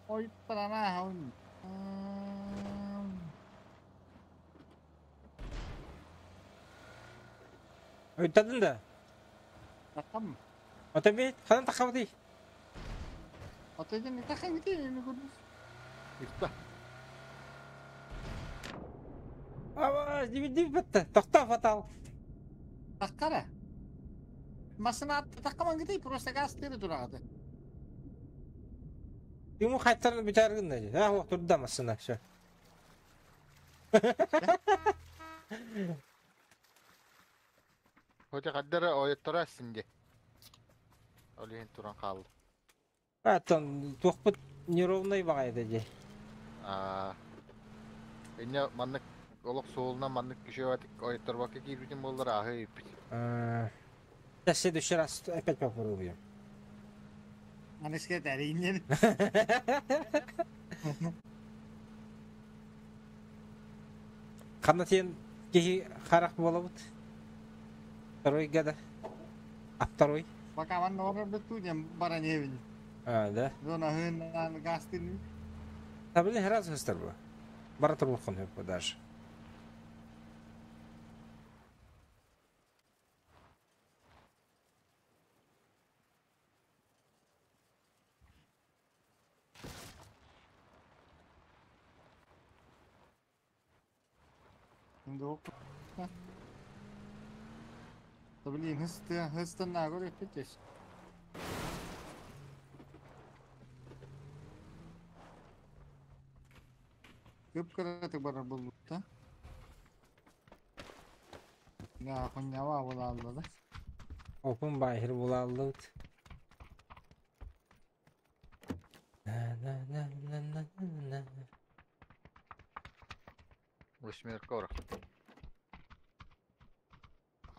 Ой, парана хаун. Ыттадын да? Такам. Ата бит, ханан тахабытый? Ата ден такам ити эми көрдүс. Ирта. Ава, дибит битте. Тохто фатал. Таккара. Масына такаман гити просто газ тыыры турагаты. Ему хайтарын бүтәргин да. А, вот турда масына, все. Хотя каддара ойоттора синде. Ол иһин туран хаалла. А, там туохпут неровный баҕайы дии. Аа. Инне маннык олох суолунан маннык күшөбатик ойотторбакка киирбитин буоллар ааһы ыйыппыт. Сейчас в следующий раз опять попробуем. Аныска тәрейнер. Ханна тиэн киһи харах буолабыт. Второй года. А второй? Пока ван норар бету дем бараневин. А, да? Зона хын газ тыыры. Да, блин, раз бу. Бара турбухон хөп даже. Şimdi o. Да блин, хысты, хысты на горе питеш. Көп кыратык барар болбут да. Я хуйнява була да. Open байыр булаллыбыт. На на на на на на. Восьмерка орах.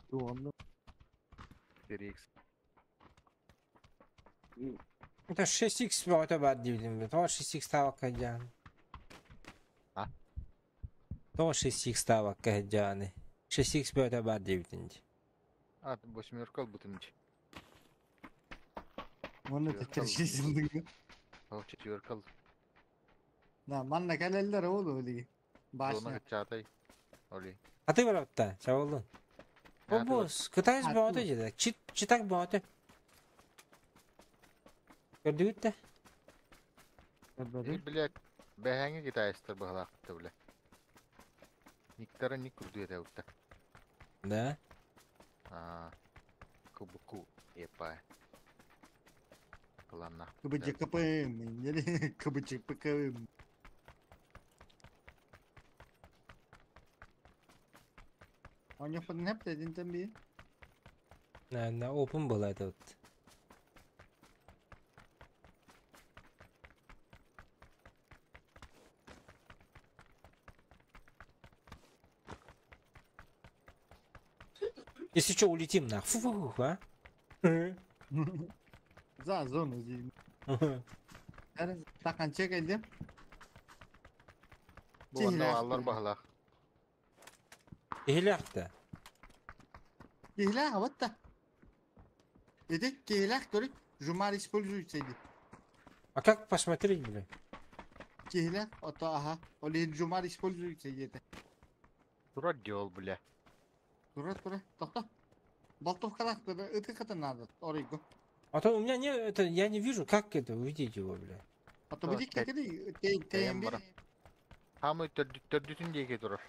Туонну. 4x. Это 6x бөҕөтө баар диибин. Тоҕо 6x таабакка дьаан. А? Тоҕо 6x таабакка дьааны. 6x бөҕөтө баар диэбитин дии. А, восьмерка ылбытым дии. Оны теттерши. Ол четверка ыл. Да, манна кэлэллэр оолу диги. Зона Башня. кычаатай. Оли. А ты барабытта, чабылдын. А, Обус, кытайс А, бөҕөтө ты. дии. Чит, читак бөҕөтө. Көрдүгүт да? И, блядь, бэһээҥи китайстар быһалаахпыта, бля. Никтара ник курдук этэ утта. Да. Аа. Кубуку епа. Ладно. КБЧКПМ. КБЧПКМ. Оño hep dedin tabii. На, на open была это вот. Если что, улетим нах. Фу, а? За зону дейм. Такан чек элдем. Бу онно аллар баһалаах. Ихлях-то. Киһилээх вот да. Эти киһилээх көрүк жумар используется ди. А как посмотреть, блин? Киһилээх ото аха. Ол иһин жумар используется диэтэ. Турар дьол, бля. Тура тура. Тохто. Болтовкалаах ытыката надо. Оройго. А то у меня не, это, я не вижу, как это увидеть его, бля. А то бидик кекеди тейн бара. Хамы төрдүтүн диэки турар.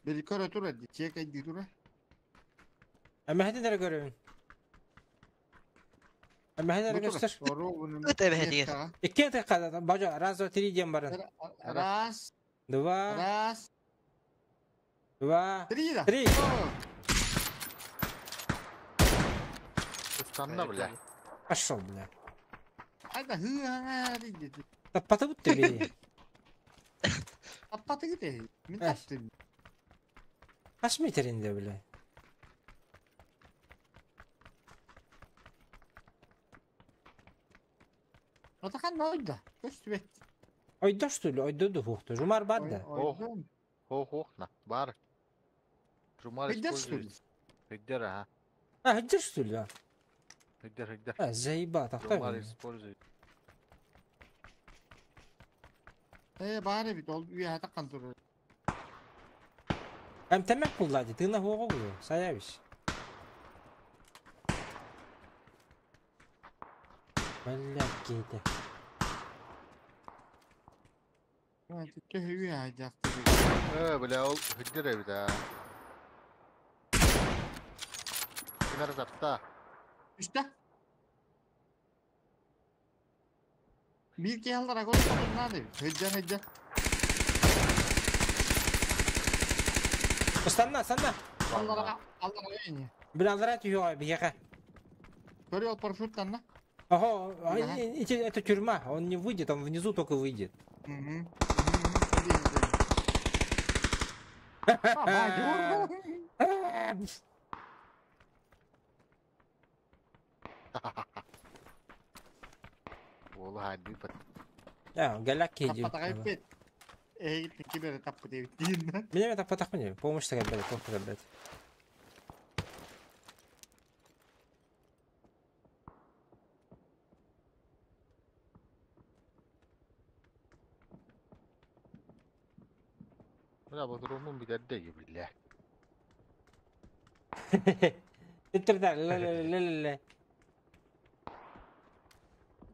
Бери көрө тура ди. Чек ди тура. А мен хәтен көрөбүн. А мен хәтен көстөр. Ыт эбэһэ дигэр. Икки аты бажа, раз, два, три диэн баран. Раз, Два, раз, два, три да. три. Ыстанна, бля. Пошел, бля. Айда хы ди. Да потому ты бери. Аппаты гите. Мин Эх. таптым. Аш метринде, бля. Отахан ойда. Көстүбэт. Ойда что ли? Ойда да хухта. Жумар бар да. Ойда. Хо хохна. Бар. Жумар Ойда что ли? используется. Хыддер, ага. А, где что ли? а? Хыддер, хыддер. А, заеба, тахта. Жумар использует. Э, баары бит ол үйэ таккан турар. Эмтэммэт буолла дии, тыына суоҕа буолуо, сайаабыс. Бэллээх киһитэ. Төһүү аайдаахтар. Э, бля, ол сылдьар эбит аа. Ким эрэ тарта. Үстэ. Биир киһи аллара көрө сатырнаан эбит. Сылдьар сылдьар. Станна, станна! Аллара аллара ини. Бля, аллара түһүөҕэ биһиэхэ. Көрү ол парашюттанна. Ого, это тюрьма, он не выйдет, он внизу только выйдет. Угу. Уолу хаардыыппыт. Да, галяк киһи. Таппатаҕа Эһигит ким эрэ таппыт эбит диин. Меня это таппатах мне, помощь такая, блядь, помощь такая, блядь. Бля, ботурумун бүтэрдэ биллэ. Иттирдэ, ле-ле-ле-ле.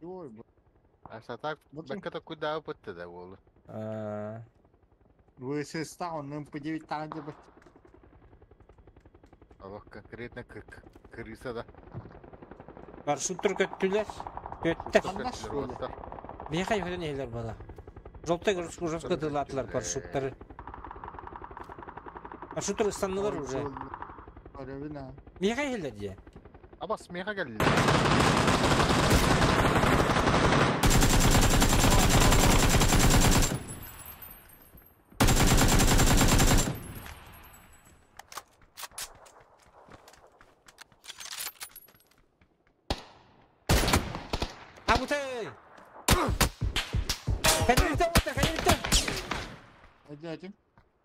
Ой, Асатак бэккэ токуйдаабы пытты да уолу. ВСС он МП9 таан дебет. Олох конкретно крыса да. Парашюттар көттүлэр. Көттө. Ханна Биһиэхэ үһүн иһилэр бала. Желтый жестко тылаатылар парашюттары. Парашюттар ыстаннылар уже. Көрөбүн. Биһиэхэ иһиллэр дии. Абас миэхэ кэллэ. Абутай! Кэнниттэн уота, кэнниттэн! Эдьэтим.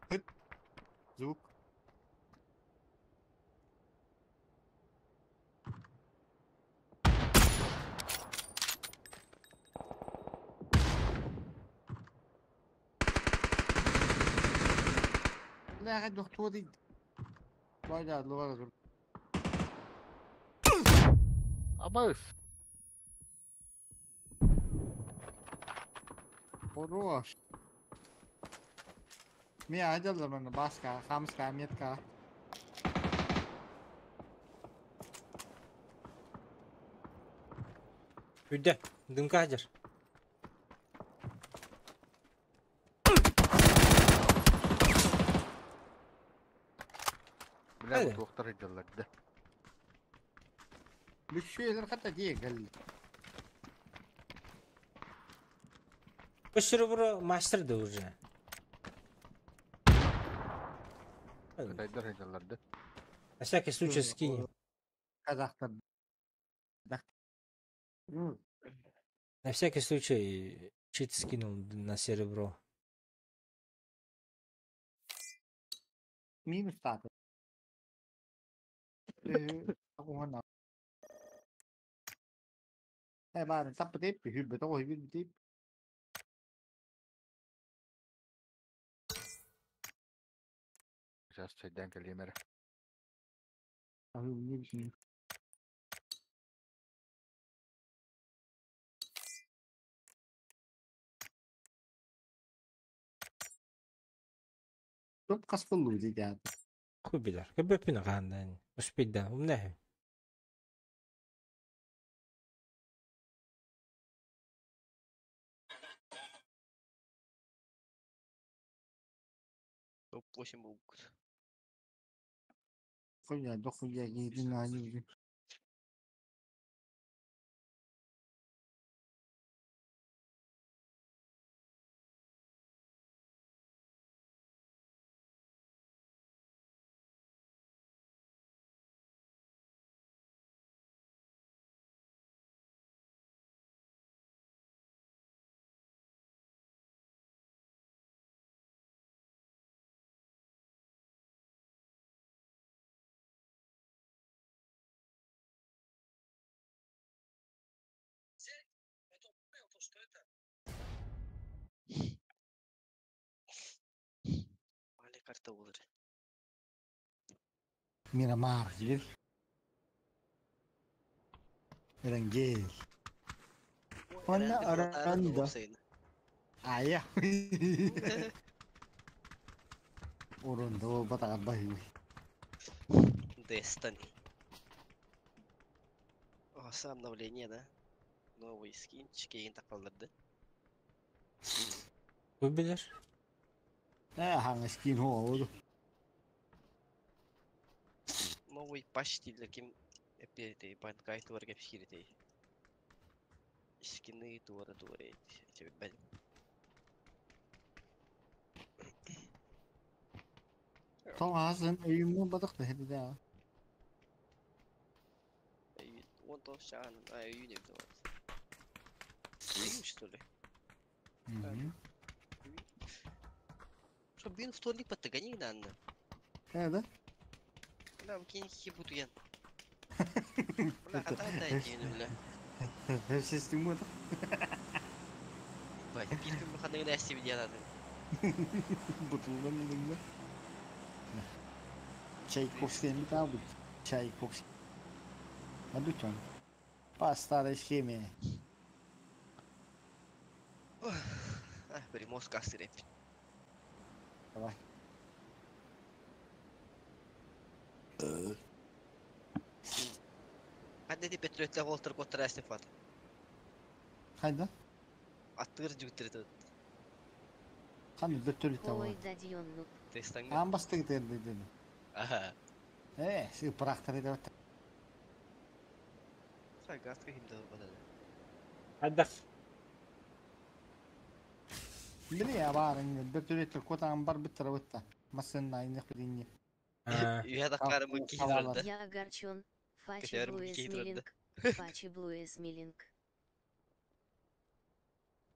Хыт. Звук. لا قد وقت Bayda duvara dur. Абас. Хорош. Ми айдалар мана баска, хамска, метка. Үдэ, дымка хадьар. Бля, Hadi. туохтар сылдьаллар да. Бүкшүелер хата дие кэлли. Өссөрө мастер да уже. Кытайдар сылдьаллар да. На всякий случай скинем. Казахтар. На всякий случай чит скинул на серебро. Минус таты. Уһана. Э баар таппы тип, хүббэ тоҕо хүбүт тип. Сейчас чайдан кэлиэм эрэ. Не бишин. Топ каспыллуу дии. Хуй билэр. Көбөппүн хаандан. Успейда. Умнэ. Топ-8 буолбут. Хуя, дохуя, едина, не. Али карта буолар. Мирамар диир. Эрангел. Уонна Аранда. Айа. Урунда буолбатаҕар баһыыбый. Destiny. О, обновление, да? Новый скинчик эйигин тахалларды. Бу билэр. Ээ, хаҥа скин хуолу. Новый патч дииллэр ким эппиэтий банкай туора кэпсиир этэй. Скины туора туора эти билбэтим. Тоҕаасын өйүммүн батах да да. 19 чаҕын а өйүүн эбит вот. Өйүүн что ли? Что бин вторник подтыгани нанна. Э да? Бля, кин хибутуян. Бля, хата да дин бля. Систем вот. Бай, бир күн ханныгын әсти видеолады. Бутулдан дыңда. Чайковский не табы. Чайковский. А дутон. По старой схеме. А, Приморск астыреп. Давай. Ханды ти Петрөтле холтыр коттыр әсти фат. Хайда? Аттыр жүгүттер Хан бөттөрү таба. Ой, дадьоннук. Тестанга. Ан бастыгы терди деди. Аха. Э, си практары да. Са газка химде бадады. Хайдах. Били я барын бөттөрү котан бар биттер бутта. Масын найны худинни. Үйә даққары мың кейдірді. Я огорчен. Фачи Кәтәрім Блуэс кейдірді. Милинг. Фачи Блуэс Милинг.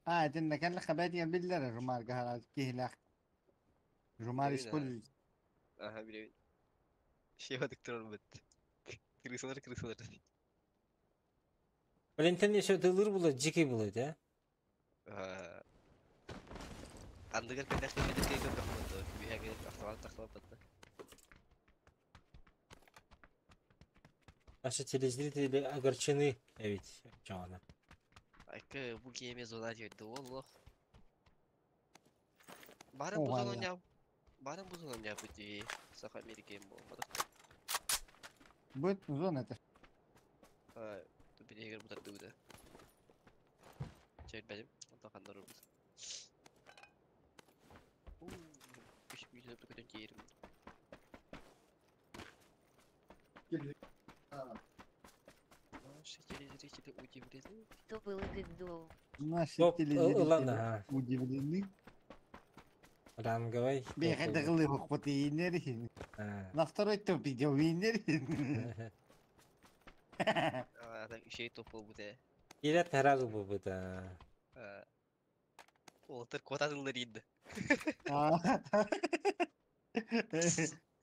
А, дин كان خبادي بالله رمار قهر كيه Румар использует. Аха, билебин. Шева диктор бит. Крысалар, крысалар. Валентин еще дылыр була, дикий була, да? Андыгар кәдәх кәдәх кәдәх кәдәх Бүйәгә автомат тақлап бітті. Наши телезрители огорчены, ведь, Джона. Айка бу кеме зона жерді ол лох. Барын Оға, бу зона иә. ойнап. Барын бу зона ойнап бітті. Саха Америкаем болмады. Будет зона это. Бідегер бұтарды өді. Чәйт бәдім. Онда қандар ұрбыз. Үш миллион көтен кейірім. Наши телезрители удивлены. Кто был Гдоу? Наши Топ, телезрители ладно, ага. удивлены. Ранговый. Бегать А. На второй топ идем винер. А, еще и топ был буде. Или сразу бы да. Олтыр котадылар енді.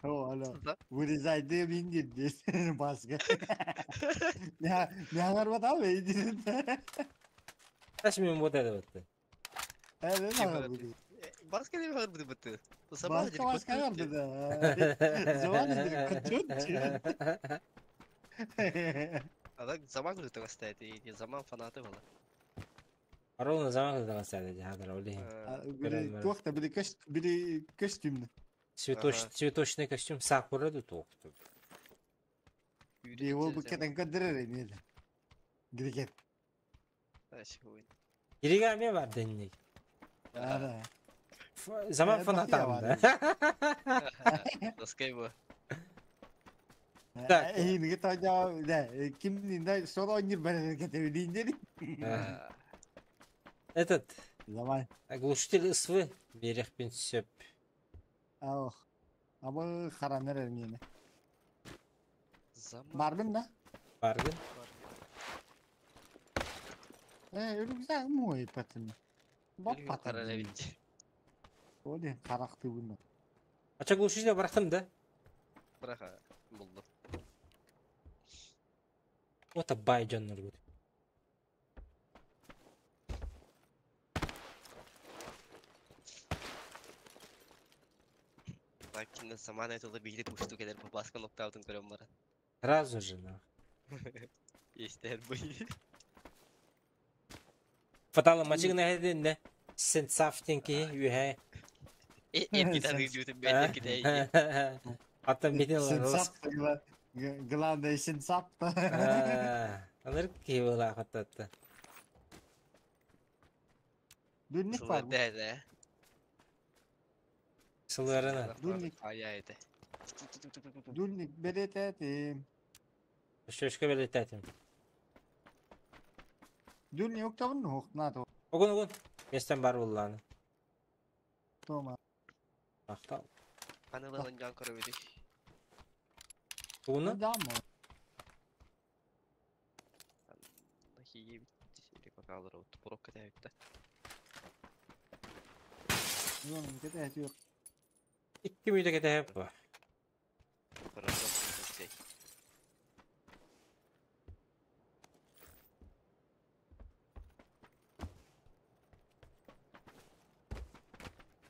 О, алло. Вырезай дым индир здесь. Баска. Не, не арбата бей. Таш мен вот это вот. Баска не бар буде бітті. Баска баска бар да. Звон дир А так заман күрді оставит, и заман фанаты было. Ровно заман күрді оставит, хадыр олей. Били туақта били көш били костюмны. Цветоч, цветочный костюм сакура ду тоқту. Его бы кетен көдірер емеді. Грикет. Иригами бар денник. Ара. Заман фанаты да. Доскай бу. Так. Эйнге тажа, да, ким да сол ойныр бәрі кетебилейін Этот Давай. Оглушитель СВ берег сөп. Ах. Абы хараныр эрмени. Заман. Бардым да? Баргын. Э, рюкзак мой патын. Бап Қарара патын. бит. Оле каракты буну. Ача глушитель барахтым да? Браха булду. Вот бай жоннор гут. Лакинна самаана тылы биһиги кустук эдэр бабаска нокдаутун көрөн баран. Сразу же, нах. Истэр бу. Фатала мачыгына эдинне. Сенцафтин киһи үһэ. Эргитан ыдьуутун бэйдэр китэй. Аттан битин Сенсап, главное сенсап. Аныр киһи буолаах аттатта. Дүнник бар. Да, да. Сылыарына. Дульник. Ая это. Дүнник берететим. Шөшкө белететим. Дүнник октавын хохнато. Огун огун. Местен бар булланы. Тома. Мактал. Панылын жан көрөбүдү. Угуну? Дамо. Хие бит. Покалыр от порокка тәбитте. Юнун кете yok. Икки мүйтө кетеп бар. Хорошо.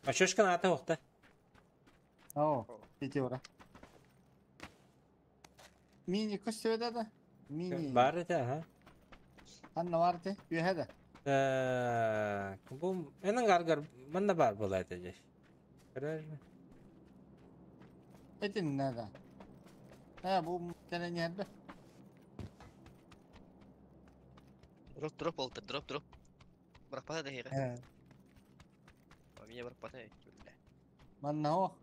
Мачошкан ата оқта. О, кете ора. Мини көстөдө да. Мини. Бар это, ага. Анна бар те, үйәдә. Так, бу энең гаргар манна бар була это здесь. Көрөр. Этин нада. Ha bu tane nerede? Дроп дроп болду, дроп дроп. Бирок да хеге. He. Мия бирок бата. Манна о.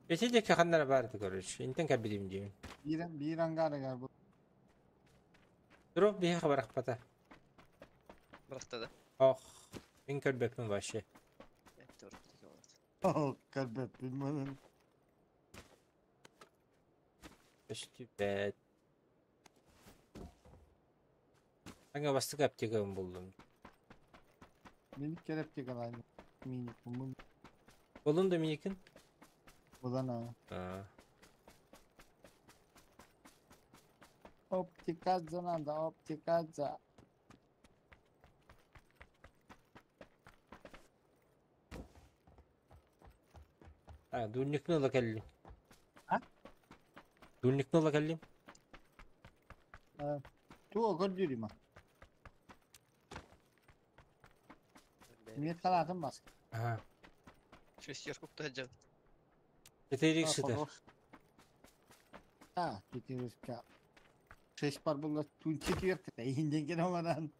Эти де ханнар бар да короче. Интен кабидим дейм. Bir bir angara gar bu. Дроп бихе хабар пата. Бирок да. Ох, мен көрбөпмүн вообще. Oh, kalbep bilmem. Өстүбэт. Аңа бастык аптекабын булдум. Minik kelepçe kalan. Minik bunun Болун да миникин? bulan ha. А. Optikaza nada, optikaza. А, дульникны ла кэллим. А? Дульникны ла кэллим. Tu o gördürüm ha. Minik kalatın baskı. Ага. Шестерку жан. Четыре сыта. Ha, четырка. Шесть пар было тун четверка. Инден кеномадан.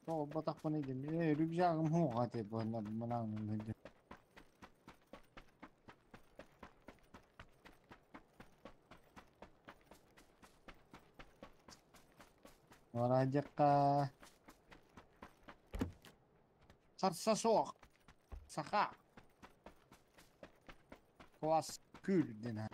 То батак баны дем. Э, рюкзагым хуга деп бана мынаны. Варадьякка. Сарса соқ. Саха. Класс күл дена.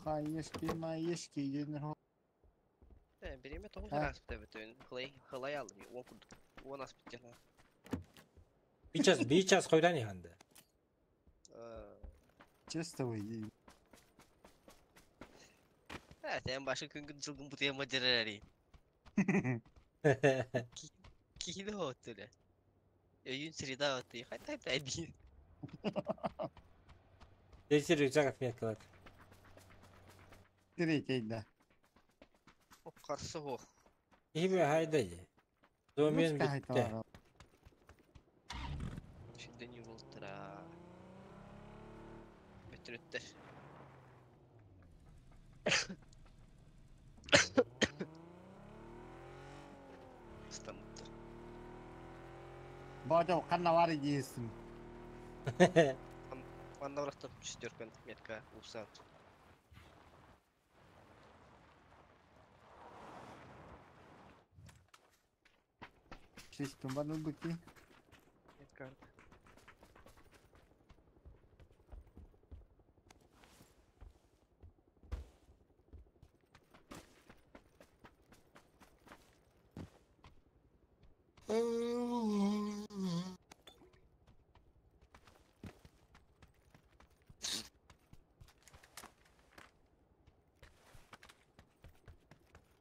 Хаешки, маешки, еден Биреме тоғыз А? раз бүтін. Хылай хылай алдым. Он курдук. Он ас біткен. Бичас, бичас койдан иханды. Честно вы. Ә, сен башы күнгүн жылгын бутыя мажырары. Кихиде оттуле. Өйүн среда отты. Хайта хайта ди. Эти рюкзак отметкалар. Третий, да. Қарсы ох. Ихбе хайда же. Домен Муска битте. хайта Şimdi не болтыра. Бөтүрүттэр. Ыстаммыттар. Бодо ханна бар диэсин. Манна барахтан шестеркан метка упсан. Шестом бар быки. Метка.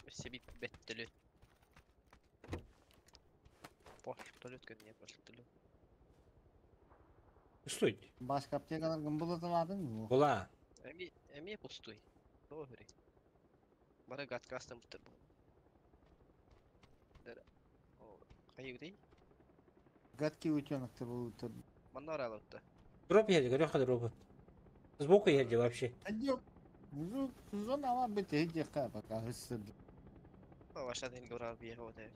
Өссө бит бөттөлү. Поштолет көнне поштолет. Стой. Başka аптекалар ким булаталадың mı? Була. Эми эми пустой. Тоғыры. Бары гаткастан бутыр бу. Кайыгды? Гадкий утенок ты был тут. Манна аралыкта. Дроп еди, көрөх дроп. Сбоку еди вообще. Идёт. Зона ама бит иди пока хысыр. Ваша ден гора бие ода.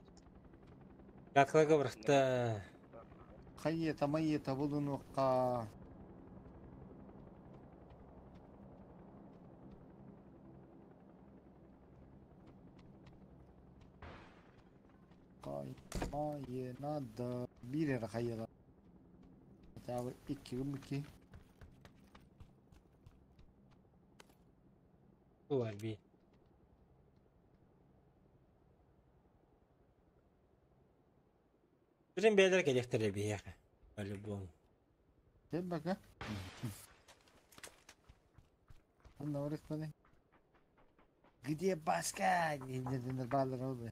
Каткалага барахта. Хайета майета булунукка. Кайна бир эрэ хайыла. Хотя бы икки гыммыки. Бар би. Бирин бээлер келехтере биэхэ. По-любому. Кел бака. Онно орыкпады. Где Баска? Диэн баллар oldu.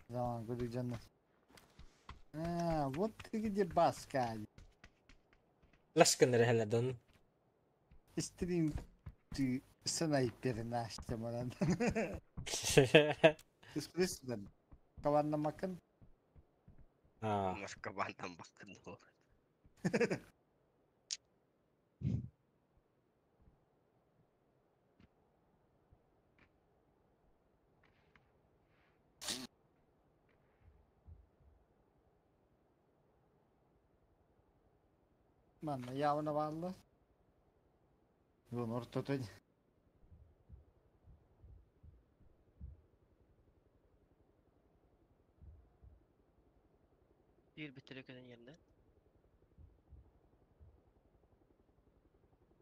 Zaman көрүк А, вот ты где Баска. Лашканнар хэлэ дон. Стрим ты снайпер наш манан. Ты Каванна макын. А. Наркомандан бакын ол. Манна явна балла. Вон ортото. Бир битирекенен yerine.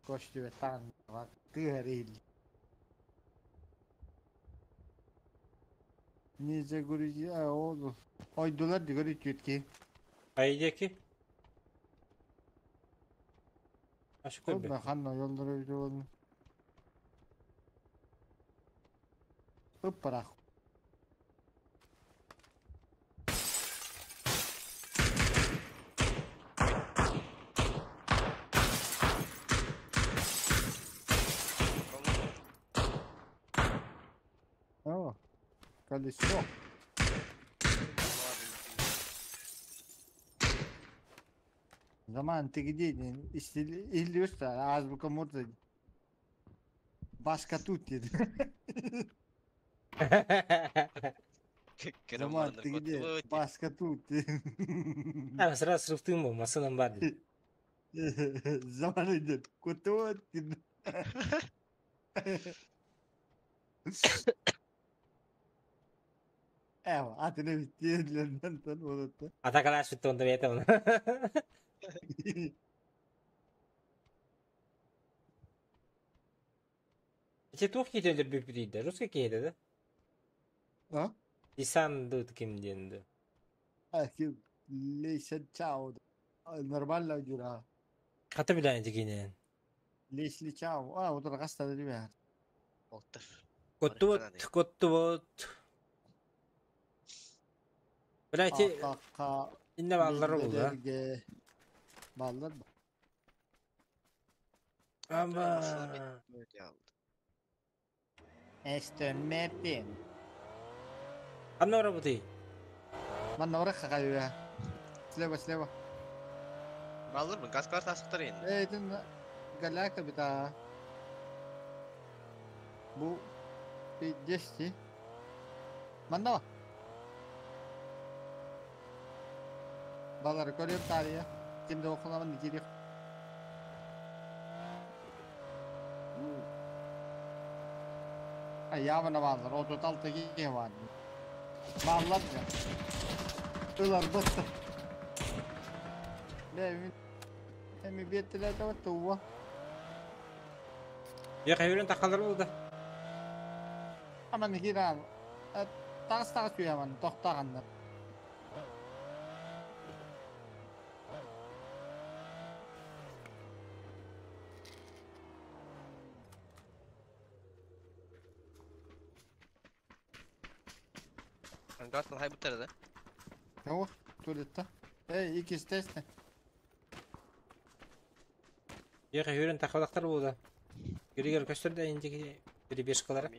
Көстүбэ таан тыһар Нельзя говорить, а ол ойдулар дигори түтки. Айдеки. Ашы көрбө. Онна ханна yolları öyle olun. Ыппарах. О, колесо. Zaman ты где? Иллюстра, азбука Морзе. Баска тут dedi. Zaman ты где? Баска тут. А, сразу срыптым был, масынан бар dedi. Zaman идет. Кутут. Эва, а ты не видел, вот Атакалаш битти онда бете оны. Эти тух кейтелер бүпүрийде, русский кейде да? А? Исан дут ким денди. А, ким? Лейся чао. Нормально дюра. Каты билен дигенен. Лейсли чао. А, вот рагаста да Олтыр. Котту вот, котту вот. Блять, инне баллары бул, да? Баллар. Ама. Aston Martin. Ханна барабытый? Манна барах хагайы. Слева, слева. Баллар mı? Gaz kart asıklar yine. Эй, это голяка бита. Бу 10. Манна. Балар көрүп тария. Кимде окуламын кирик. Ay явно баллар. 36 киһи бар. Баллар ya. Ылар бытты. Бе, эми беттилер да туа. Я хайырын тақалар болды. Аман кирам. Тагыс тагыс күйаман, токтаганда. Гартан хай бутер да. Yok, tuvalette. Ey, ikisi test. Я хайырын тақалақтар болды. Григор көстөрдө индики перебежкалары.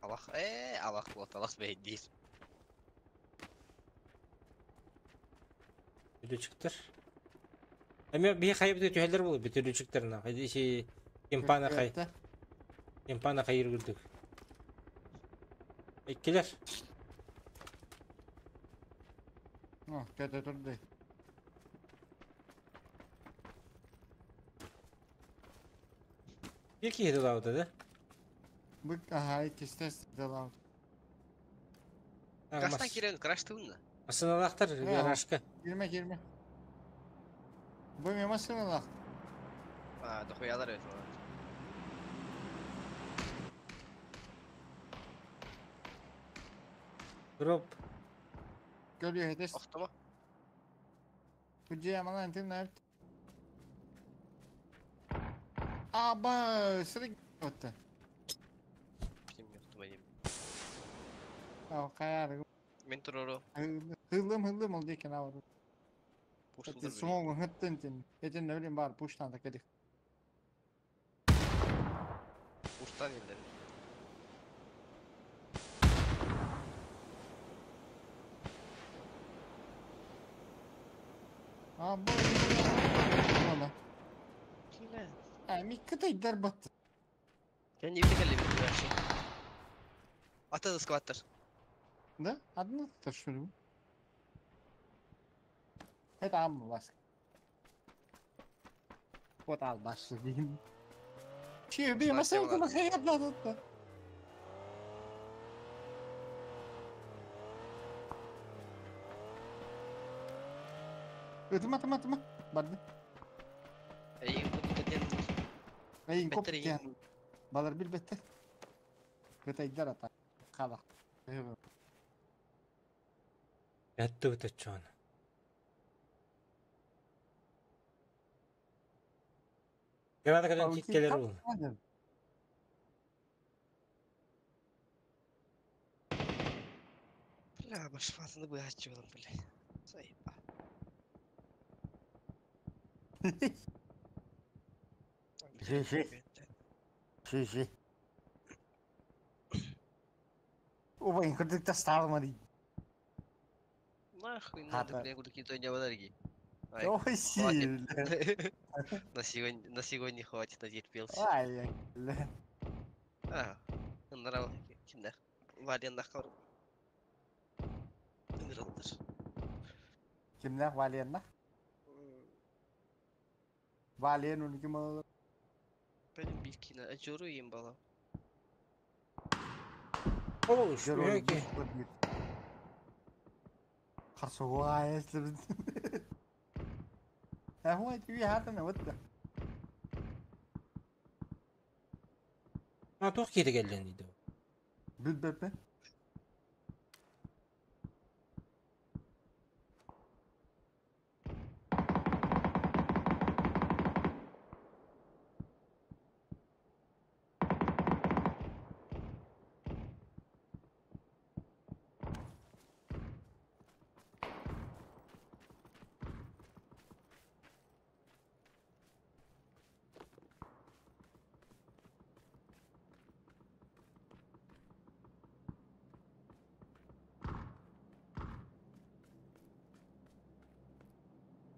Алах, алах вот, алах бей değil. Бүтүчүктөр. Эми би хайып түһэлер болду бүтүчүктөр. Хайды кимпана хай. Кимпана хайыр күрдүк. Иккилер. О, кете турду. Bir kişi de да? Бык, ага, ikisi test de lan. Гастан кирен краштыгын да. Асыналактар гаражка. Girme girme. Bu mi masınalak? А, дохуялар evet. Дроп. Görüyor hedes. Охтома. Hücreye aman antin ne Аба, сыры өттü. Bilmiyorum benim. Aa, kayar. Мен турору. Hıllım hıllım oldu iken avru. Пушулдар. Смогу хыттын тин. Этин ne bileyim var puştan da kedik. Пуштан елдер. Аба. Ола. Ми кытайдар батты. Sen evde geldi bir şey. Ата скваттер. Да? Одна то что ли? Это амлас. Вот албаш дейм. Че, би масыл кына хаятла. Өтүмө, өтүмө, өтүмө. Барды. Эй, Эй, коп кен. Балар билбетте. Кытайдар ата. Кала. Ятты бутачон. Граната кадан киккелер бул. Бля, башфасını быачы болом, бля. Заеба. Жи-жи. Жи-жи. Ой, кырдык тасталмады. Нахуй надо, бля, куда какие-то не подарки. Ой, сильно. На сегодня хватит, натерпелся. Ай, бля. А, нрав, киндер. Вален нахар. Нралдыр. Кимнер Валенна? Вален он ким ол? Benim bir kina acıyorum bala. О, что Харсуа, если А هو تبي هذا نود. А, туох киһи келлен дейді. Билбеппин.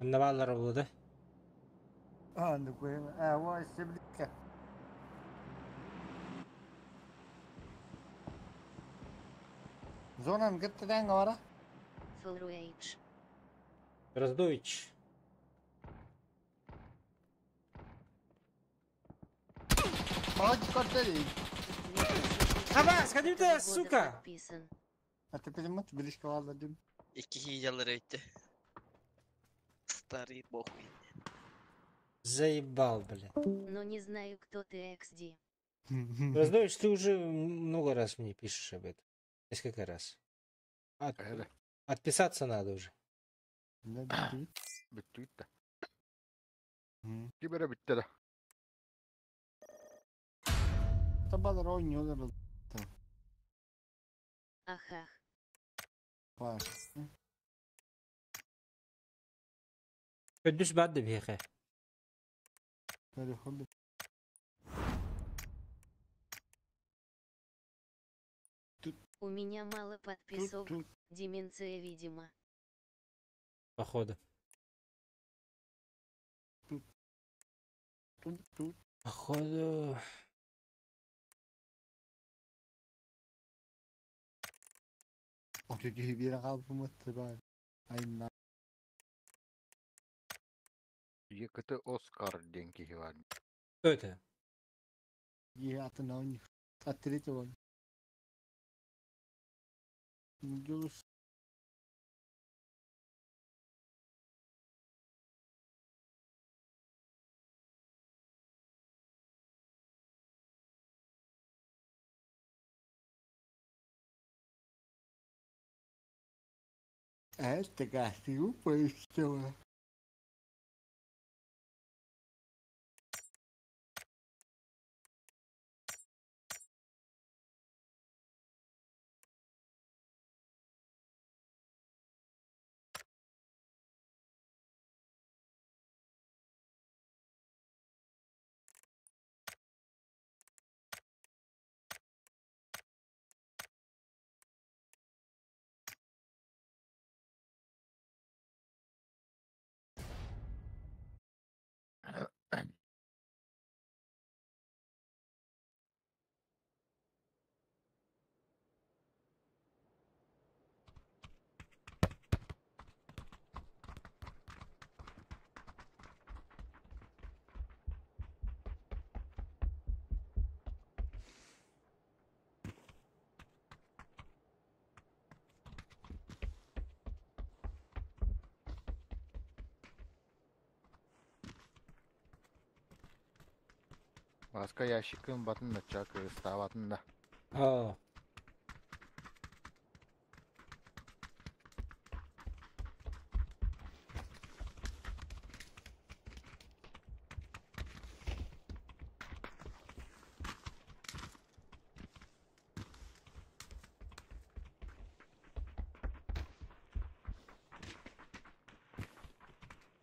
Онно бааллара буолуо да? А, ну а, ой, сиблика. Зонан кыттыдан бара. Флруэйдж. Дроздович. Молодец, картели. Хабас, ходи туда, Года сука! подписан. А ты понимаешь, близко ладно, дым. Икки хиджалары өттө. Старый бог. Заебал, блин. Но не знаю, кто ты, XD. Дроздович, ты уже много раз мне пишешь об этом. Несколько раз. От- Эһэ Отписаться надо уже. Да, да. бүттүгүт да. Ким эрэ бүттэ да. Табалар ойнуолар Ахах. бар. Көдүс баар да биһиэхэ. Телефон. У меня мало подписок. Тут, Деменция, видимо. Походу. тут, тут. Походу. Оту киһи биэрэ хаалбыммыт баар. Айна. ЕКТ Оскар диэн киһи баар. Кто это? Киһи атын ойнуур. От третьего. Дьулус. Это красиво все. Маска ящикын батын да чак ыстаабатын да. О,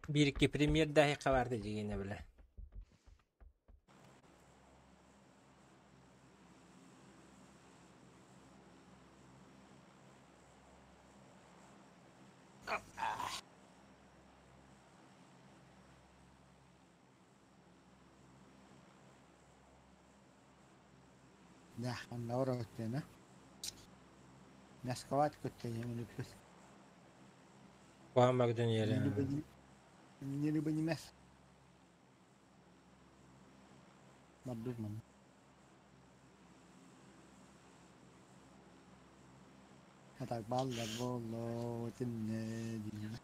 Бирки премьер дахи хабарды дегене биле. Да, наоборот, Наскават көттен бүппүт. Куһаҕан Макдональд. Не либо не мясо. Мардуман. А так баллар болло, тинне дин.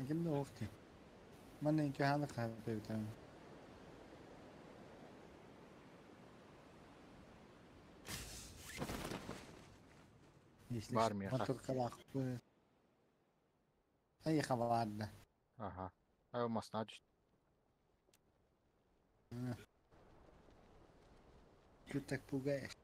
Ким да офти. Манна инки ханы хабы. Если Бар миэхэ. Мотор Ай хабарда. Аха. Ай масна түст. Ты так пугаешь.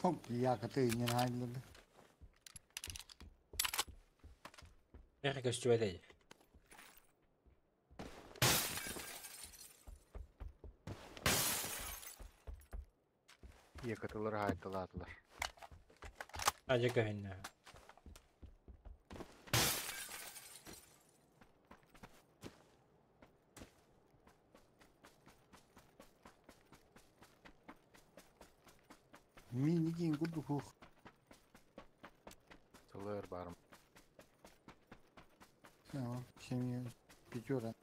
Хоп, якаты не найдено. Эх, көстүбэтэй. Якатылар хаайталаатылар. Ажа көһүннэ. Мини курдук хух. Сылыр барым. Семья пятера.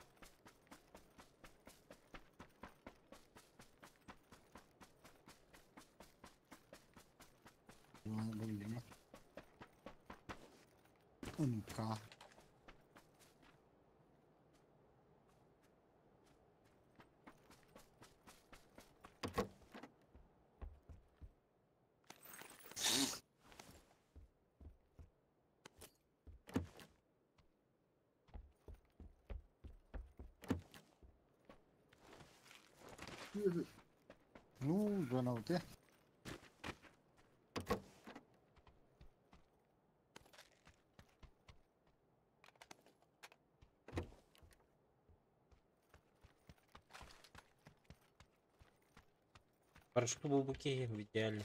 МК. Ну, донауте. Парашют был бы в идеале.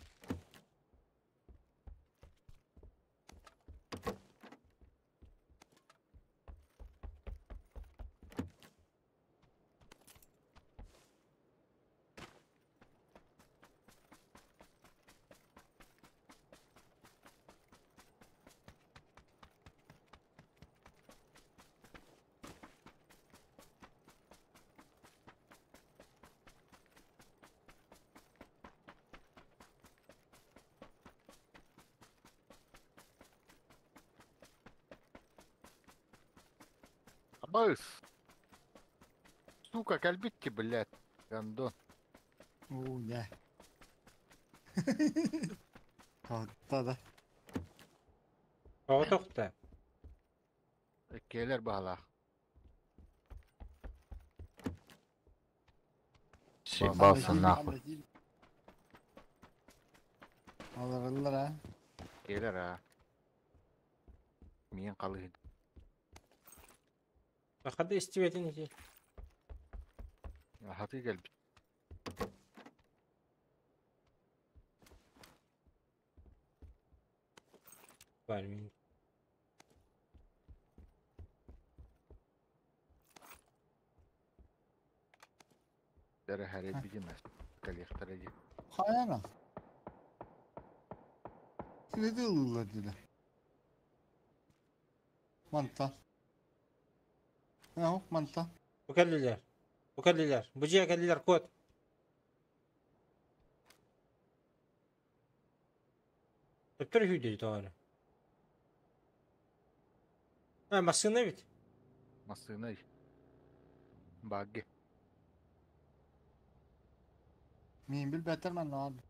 Абыс! Сука, кэлбитти, блядь. Гандон. Оо, да. Да. Тоҕо тохта? Иккиэлэр баһалаах. Съебался нахуй. Алараллар а. Иккиэлэр а. Миин халыһын. Хада истибэтин ити. Хаты кэлбит. Бар мин. Дәрі хәрет бидемес. Калехтар ди. Хайана. Киреде ылылар диде. Манта. Ау, манта. Бу кэллилэр. Бу кэллилэр. Бу дьиэ кэллилэр код. Төптөр хүйдей тоҕо. А, массыына бит. Массыына. Багги. Мин билбэттэр манна.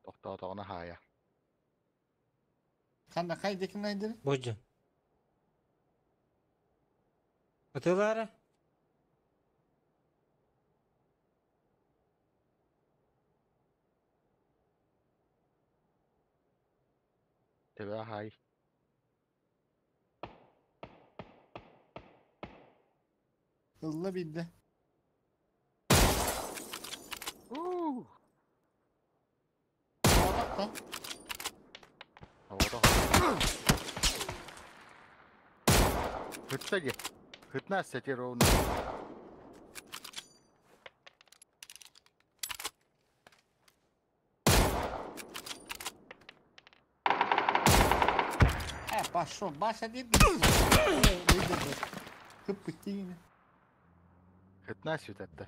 Тохтоотоҕуна хаайа. Ханна хайдекин айдыр? Бу дьон. Атылара? Төбө хаай. Ылла бидде. Уу! Та. Оҕото. Хытта ди. Хытна сети ровно. Э, пошел, баша дит. Хыппытин. Хытна сүтэтте.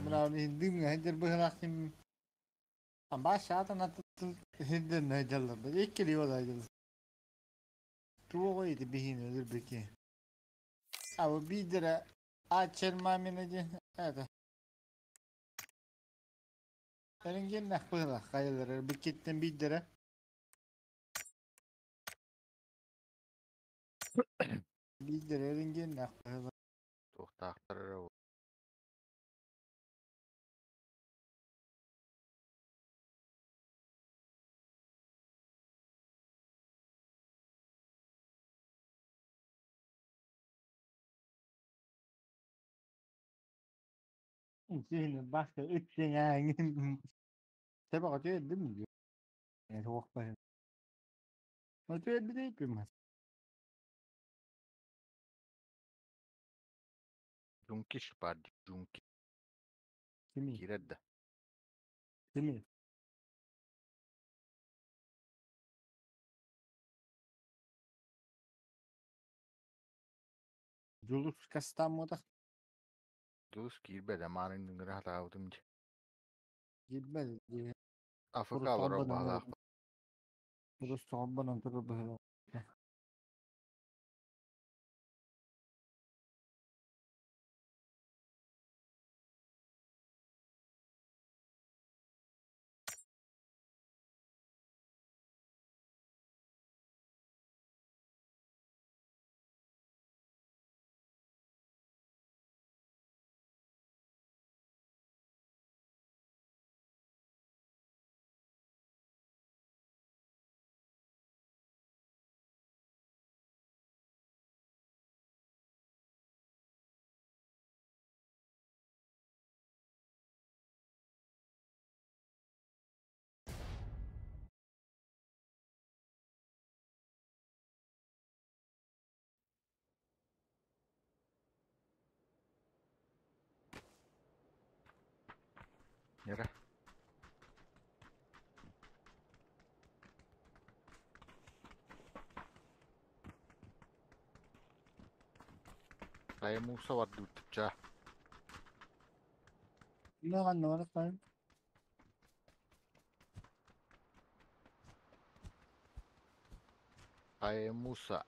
Бра, дым хедер быһырахтым. Баша атын хедер нәҗәлләр. Икки ливада айдыр. Туого ити бихин өлөр беки. А бидере Ачер мамина диэн это. Эрингеннэх быһылах хайалары биккиттен биирдэрэ. Биирдэрэ эрингеннэх быһылах. Туохтаахтар эрэ Сиһини баска үттеңээҥин. Тэбэҕэ түөрдүм дии. Суох баһын. Түөрбүтэ Жункиш баар дии, Жунки Кими? киирэр да. Кими? Дьулус кастаммытах Дьулус киирбэтэ, мааны ыҥыра сатаабытым дии. киирбэт дии. АФК олорор баҕалаах. Урус тоҕорбонон турар быһылаах. Нера. Хайа мууса бар дуу ча. Маған баран. Хайа мууса.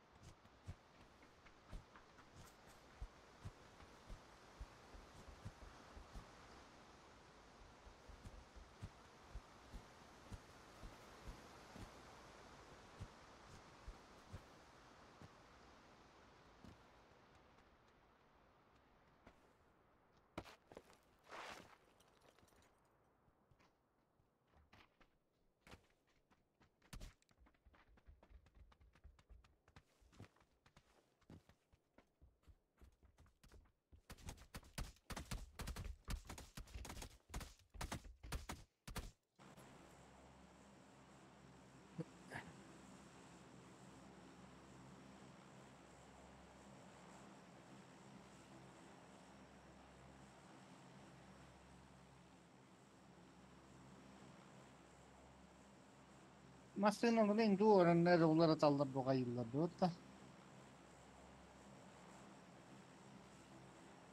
Массыына дуоран эрэ уларыталлар буҕайыллар дуотта.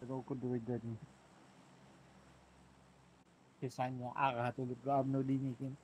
Ол курдук өйдөөтүм. Писание ааҕа тулурга обновление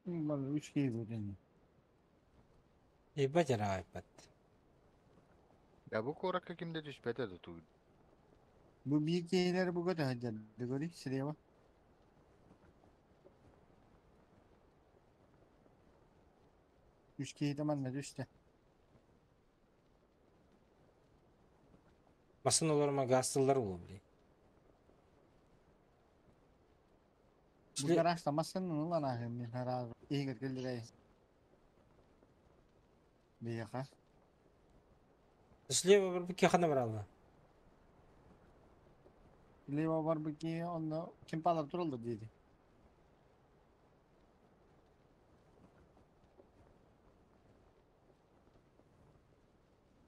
Бары үч киһи бу Ебать ыраайбат. Я бу куоракка ким да түспэтэ да туу. Бу биир киһилэр бу көтө сылдьар көрүй слева. Үч киһи манна түстэ. Массыыналарыма газ тыллар буолуо, блин. Бу гаражта массыынаны ылан ааһыам мин араас иһигэр киллэрэй. Биһиэхэ. Слева барбыт хана баралла. Слева барбыт киһи онно кимпалар тураллар диэти.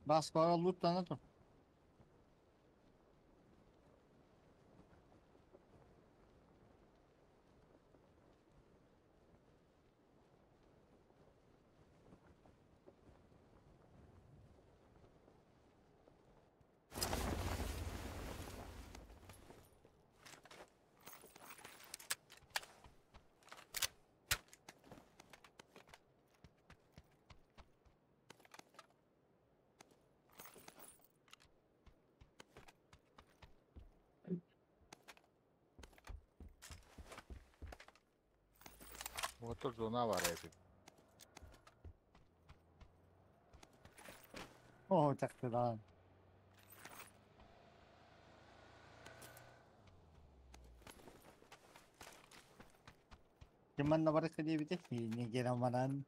Баскаҕа луттана тур. Мотор зона бар эбит. Оо, чахчыдаан. Ким манна барыта диэбитэ? Неделя манан.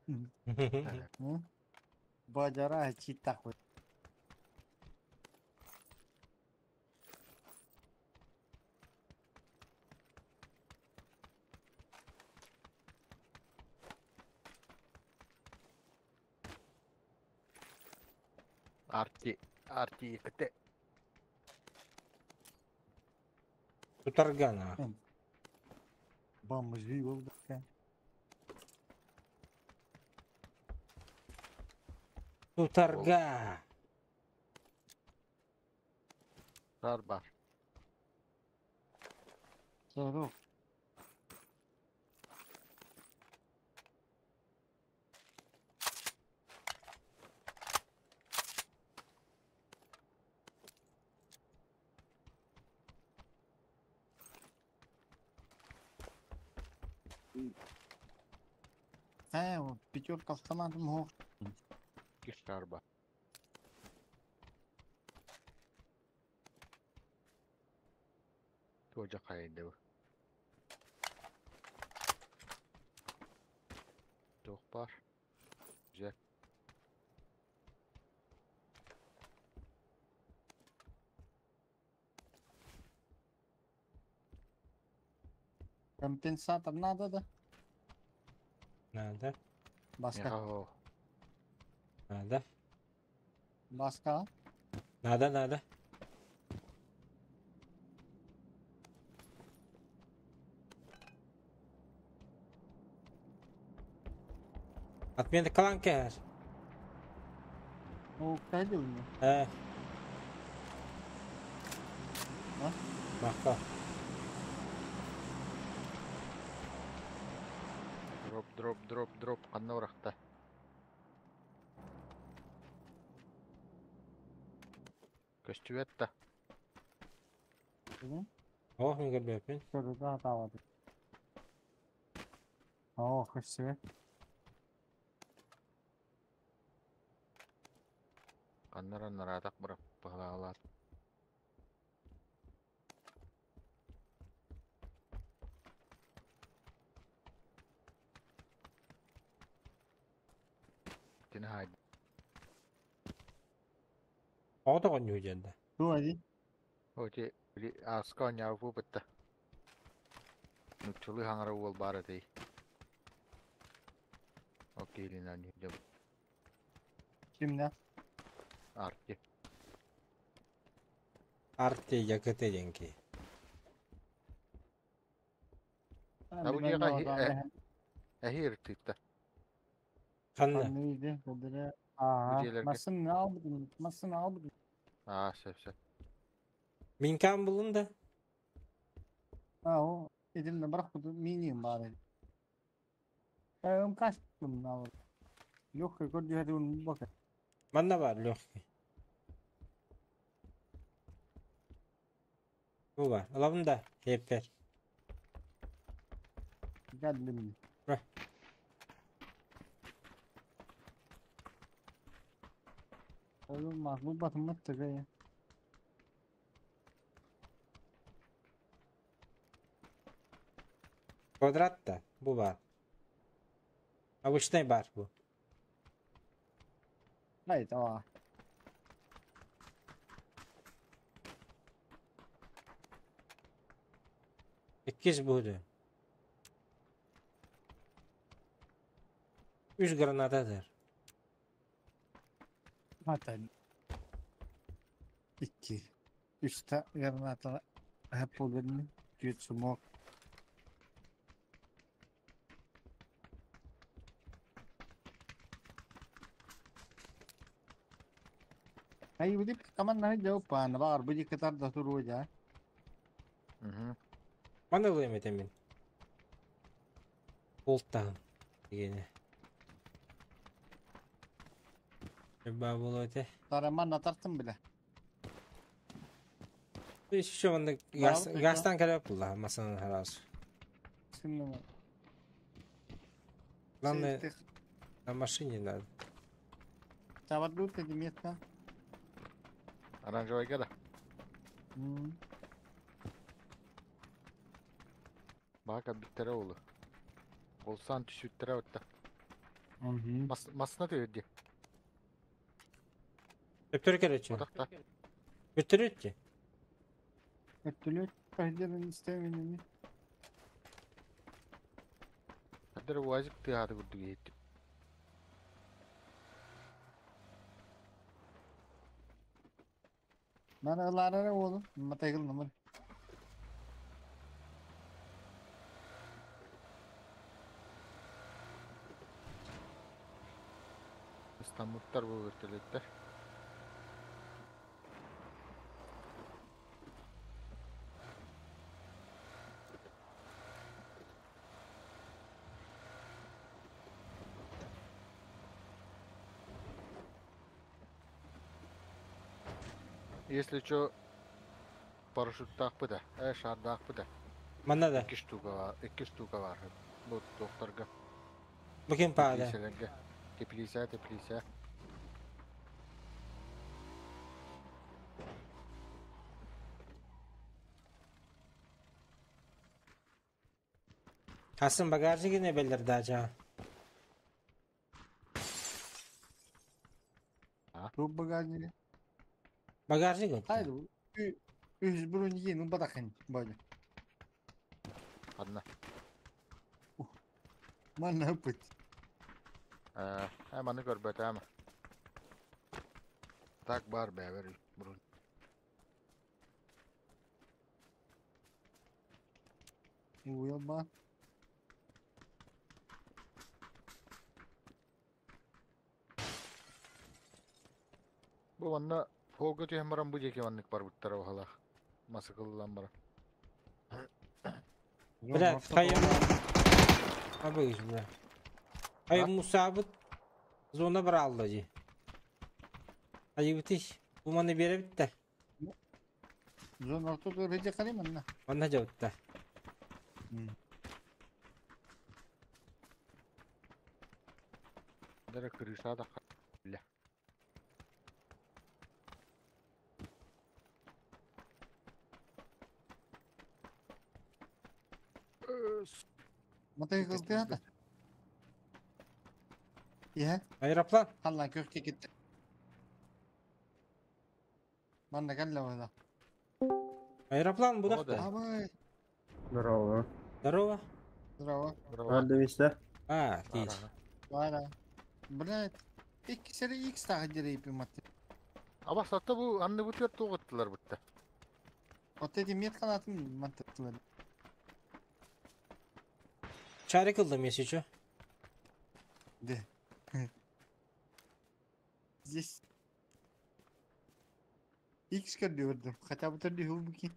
Бадьара читтахпыт. Арти, арти икте. Тутаргана. Бомжи буолбакка. Тутарга. Бар бар. Сорук. Ээ, пятерка автоматом мог. Кишкар бар. Тоже хайды. Туох бар. Güzel. Компенсатор надо, да? Надо. Баска. Михаил. Надо. Баска. Надо, надо. Отмена каланка. О, кайдыл мне. А? Махта. Дроп, дроп, дроп, дроп. Ханна урахта. Көстүбэт да. Ох, не горбепин. Көрүгө атаабады. О, көстүбэт. Ханнара наратак бырап баһалаалар. Тини хайды. Ото конью женде. Ту ади. Оти били аска оñаабы бытта. Нуччулы хаҥара уол баар этей. Окей, Лина, не идем. Кимне? Арти. Арти якыты денки. А бу дьиэҕэ эһиир тыытта. Ханна? Анныйды, көдөрө. Аа, дьиэлэргэ. массыына албытым, массыына албытым. Аа, сөп сөп. Минкам булун да. Аа, о, эдимне барах бу миниум бар. Эм кастым на. Легкий көрдү бака. Манна бар легкий. Бу бар. Алабын да. Хеппер. Geldim. Бра. Oğlum bu batımı tıkayı. Квадрат да, бу баар. Обычный баар бу. Айда. Иккис буду. Үс граната. Zaten 2 3 ta граната hep olurunu 3 smoke. Ay bu كمان نهي جاوب انا بقى بدي كتار ده تروجا. Маны ылыам этэ мин. Болтаан. Дигene. Баа буолуо этэ. ترى ما نطرتم بله. Еще маннык газ газтан кэлэ булла масаны хараас. Şimdi Главное на машине надо. Тавадлут эти места. Оранжевый гада. Бака биттере oldu. Olsan düşüttüre ötte. Masına diyor. Өптөрү короче. Odakta. Өттөрү Öttülü kahderin istemediğini. Hadi vajip tiyatı kurdu gitti. Ben ılara oğlum. Matayıl numara. İstanbul'da bu virtülükler. Если что, парашют да. Шардак да. Манна да. 2 штука var, 2 штука var. Bu doktorga. Бу ким паада. Теплиселерге. Теплисе, теплисе. Хасан багажнигы не беллер дажа. Bu bagajını. Багажник. Hayır bu. Üz burun yiyin bırakın böyle. Adına. Man ne yapıt? Hemen gör be ama. Tak var be ver burun. Uyuma. Bu manna Холго түһэн баран бу диэки маннык барбыттара баһалаах. Масыкыллан баран. Бля, хайым. Абыгыш, бля. Хайым Мусабыт зона бралла ди. Айыбытыш. Бу маны бере битте. Зона ortada reje kalayım anne. Манна жабытта. Дара крыша да бля. Matayı kızdı ya da. Ya. Аэроплан. Allah kökçe gitti. Man da gel orada. Аэроплан бу О, да. да. Abi. Здорово. Здорово. Здорово. Ардевистер. А, отлично. Vara. Блядь. İki sene X daha direyip matı. Аба сатта бу анны бутер тоғыттылар бутта. Вот эти мет канатым mantıklı. Чарик ылдым, если чё. Да. Здесь X gördüm. Хотя бы türlü hul ki.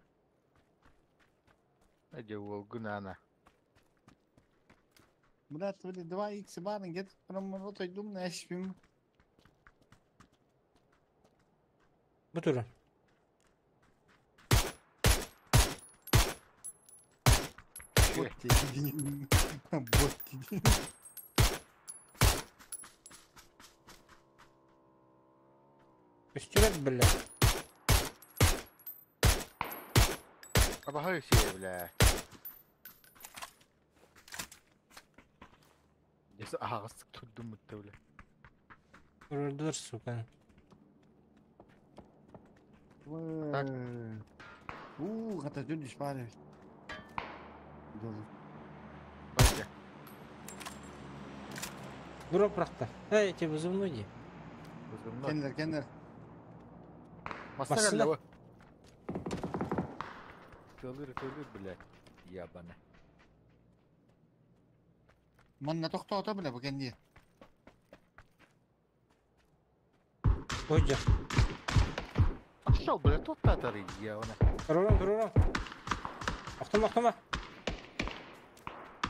Эде ол гынана. Брат, были 2 X барın get прям вот иду на шпим. Бу туру. Бот dedi. Бот dedi. Үстүрет, бля. Аба хай се бля. Аҕастык турдуммут бля. Турдулар, сука. Так. Уу, хата дүн испан эбит. Дол. Бача. Дроп бырахта. Эй, эти вызывной дии. Вызывной. Кеннер, кеннер. Масса Массына. кэллэ бу. Тыалыр, тыалыр, блядь. Ябана. Манна тохтоото бля бу кэнниэ. Ой, дьэ. Пошел, блядь, тут татары, ябана. Турурам, турурам. Охтома, охтома.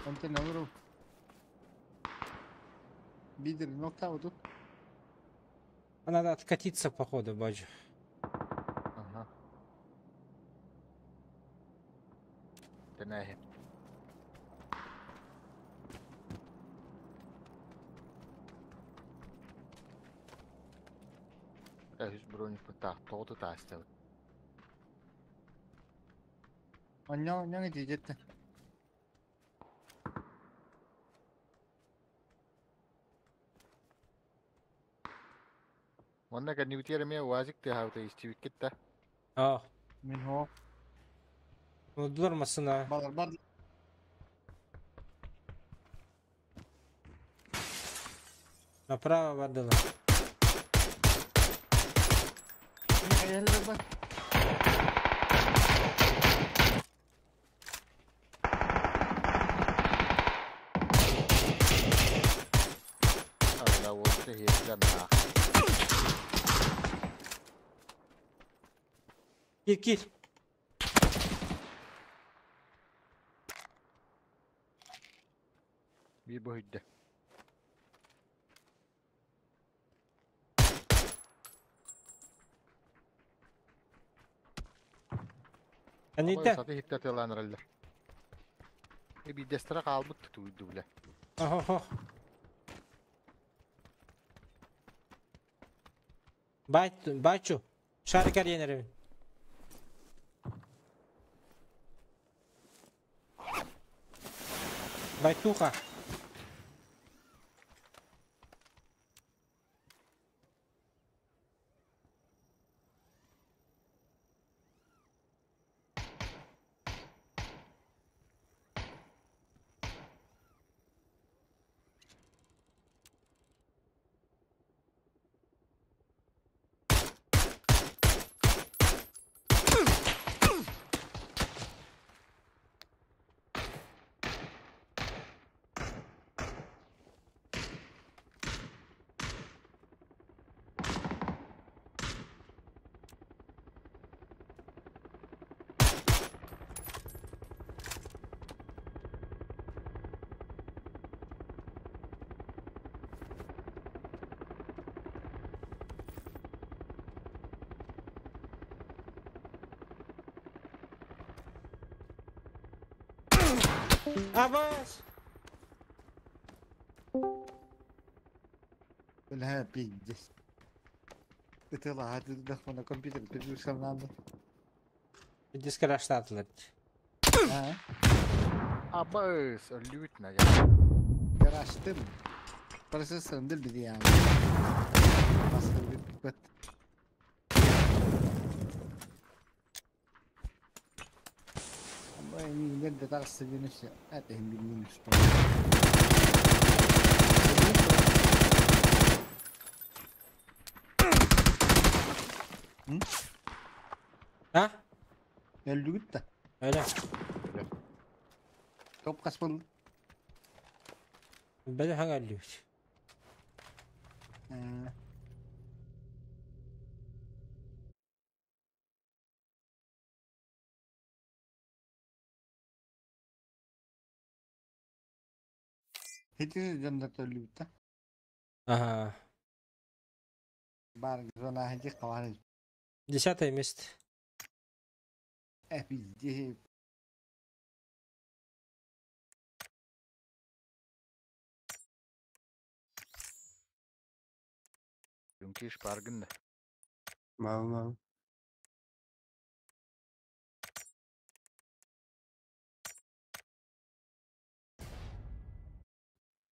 Онтон олору. Бидер ноктау тут. А надо откатиться, походу, баджу. Ага. Тэнэһи. Үс броник бытаах, тоҕо таастабыт. Онньоҥ онньоҥ ити дьэтте. Онно кэннибитигэр эмиэ УАЗик тыаһаабыта истибиккит да? Аа. Мин һоо. Ылдылар массына. Балар бар. Направо бардылар. Хайалар бар. Ала уолта иһиэттэн наах. Кир, кир. Биир быһыйда. Анита. Саты иһиттэ тыалаан эрэллэр. Биирдэстэрэ хаалбыт тутуйду бля. Охо. Бай, бачу. Шарик аренерин. Байтуха. Абас! Бля, пиздец. Ытылаат дахмана компьютер переключил надо. Дискараштатылар. А, Абыс, өлүүт на. Гаражтым. Процессор дэлби yani. Bastır bir bit. Ama nerede tarafta dönüşse hadi bir minus. А? Өлдүгүт да. Öyle. Топ каспыл. Бәле хаңа өлүүт. Хитири дьоннор өлдүгүт да. Ага. Бар зона хити кавары. 10-е место. Э, пизде. Юнкиш баргын да. Мал, мал.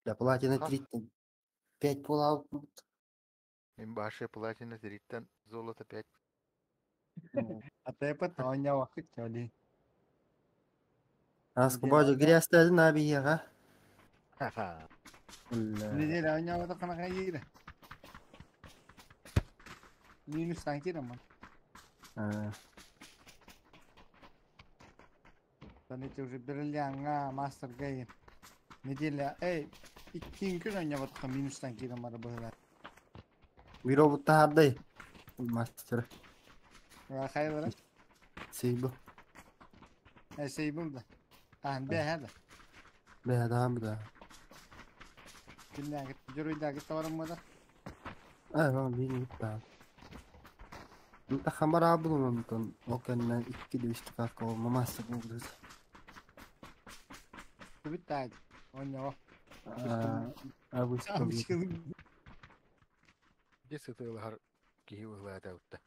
Да платина Ха. 3 5 буолаабыт. Имбаше платина триттэн золото 5. Атайпат оонньообоккут дии. Аска божо грязтадын абиһиэхэ. Ха-ха. Неделя оонньооботоххуна хайыыра. Минус танкираммын. Эти уже бриллианга, мастерга неделя, эй, иккин күн оонньооботоххо минустан киирэн бара быһыылаах. Биробут таһаардай. Мастер. Хайалара? Сейбу. Э, сейбул да. Ахан бэһэ да. Бэһэ даһан да. Күннээги дьоруйдааги таварыммыда. Аа, биир баа. Инта хамара булун ол кэннэ икки үс каска ол мастер булдuz. Бүт таайды. Оонньоо. Аа, бу Дьэ сытыылаһар киһи быһыылаата утта.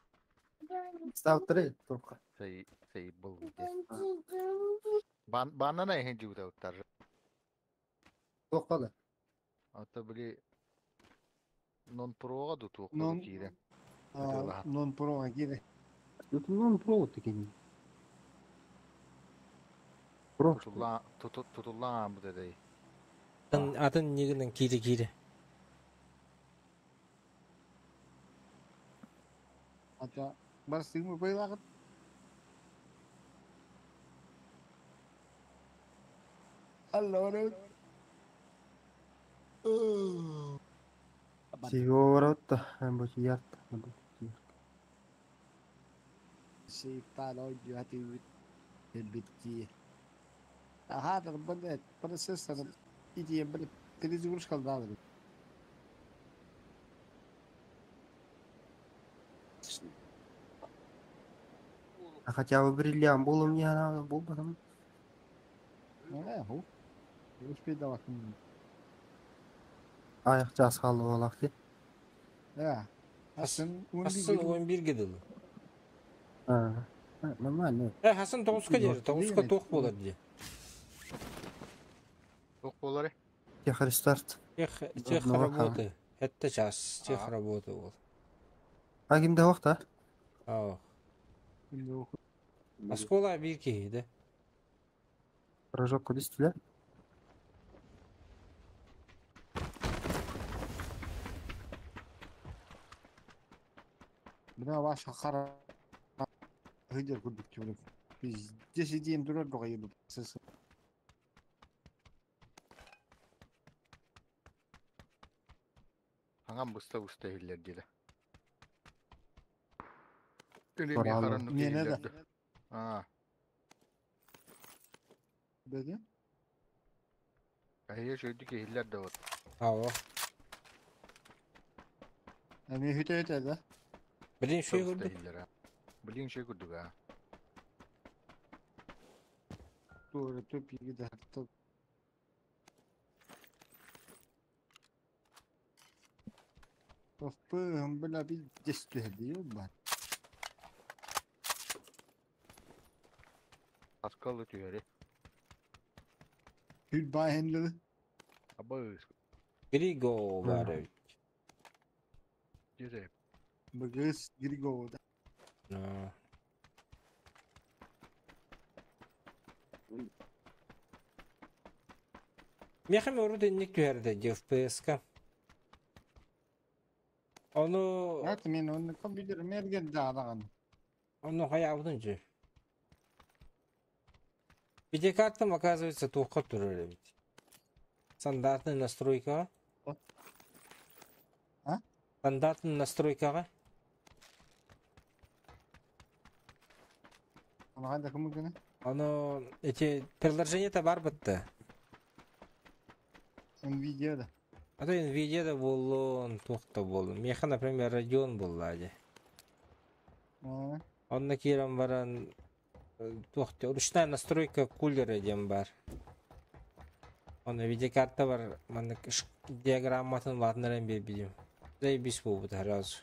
Ставтары только. Сей сей был Бан банана иһин жута уттар. Тоққа да. Ата били нон прога ду туох Нон- киирэн. Нон прога киирэ. Это нон про такие. Про. Тутулла тутуллаан бу дей. Атын атын нигинен киире киире. Ата бар сыгмы быйлагыт. Allora. Сигоротта, бу ярт. Сейпал ойдю хати битти. Аха, бу процессор иди бил перезагрузка дали. А хотя бы бриллиант был у меня, был потом. Э, ху. Успей давай. Аяқ жас қалды олақ де. Э. Хасын Хасын 11 11 гедыл. А, нормально. Э, Хасын 9-ка дер, 9-ка тоқ болар де. Туох буолары? Тех рестарт. Тех тех Одного работы. Это час, тех А. работы бол. А кимде вақта? Ау. Оскола бир киһи да. Прожог кудистілер. Бына ваш хара хыдер курдук тюрүк. Биз 10 дем турар дога еду процессор. Хаңан буста буста иһиллэр диилэ. Или Кораллы. хараннык Миэнэ да. иһиллэр ду. Аа, Беди? эһиэ шөйдүк иһиллэр да вот. Ау. Эми хүтэ өтө да. Билин шөй Буста курдук. иһиллэр аа. Билин шөй курдук аа. Туора төп иги да хатта. Офпы била би дестү хеди бар. Аскалы түһэри. Хүл бай хенледи. Абы Григо бар эбит. дьэ Быгыс Григо да. Аа. Мехам урут инник түһэрдэ FPS-ка. Ону Это мен оны компьютер мерген да адаган. ону хаябытын же. Видеокартам, оказывается, туохха турар эбит. Стандартный настройка. А? Стандартный настройкаға. Аны кайда кым гына? Оно эти приложения-то бар бытты. Nvidia да. А то Nvidia да боллун, туох да боллун. Меха, например, Radeon болла. А, Онно киирэн баран туох ручная настройка кулера диэн бар. Онно видеокарта бар, маннык диаграмматын латынаран биэрбитим. Заебись буолбута сразу.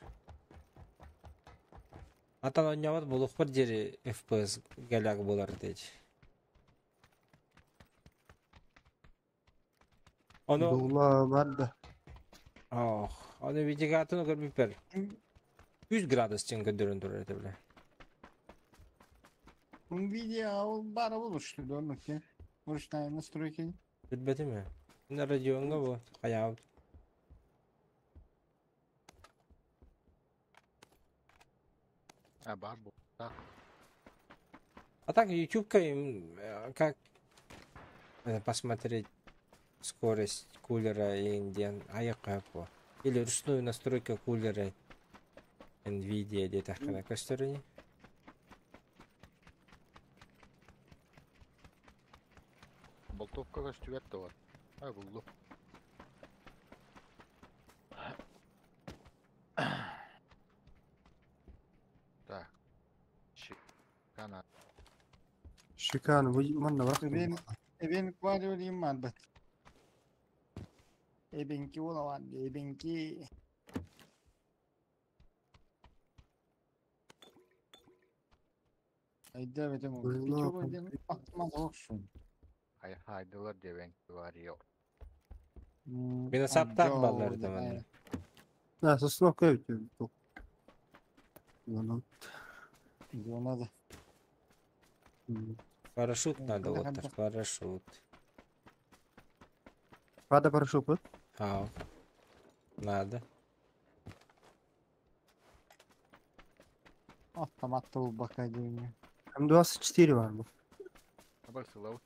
Атан оонньообот буолуохпар диэри FPS галяк буолар диэти. Ону Дула бар да. Ох, ону видеогатын көрбүппэр. 100 градус тен көрдөрөн турар этэ бile. Nvidia ол бара болушту доннук. Ручная настройки. Билбэтим ээ. Мин Родионҥа бу хайаабыт. А бар бу. Так. А так ютубка как посмотреть скорость кулера индиан айыкка по. Или ручную настройка кулера Nvidia диэтэххинэ көстөр ини. Болтовка көстүбэт да бар. А булду. Так. Шикана. Шикарно. Бу манна бар. Эбен эбен квадриум бар бат. Эбенки ола бар. Эбенки. Айда бетем ол. Дула Пичо ден атма olsun. Хай хайдылар дебен бар yok. Мин саптаах баллар да манна. Да, сосновка өтө. Ладно. Надо. Парашют надо Куда вот ханта? так, парашют. Пада парашют. А, надо. Автомат бака дейм. М24 бар бу. Бар сылау.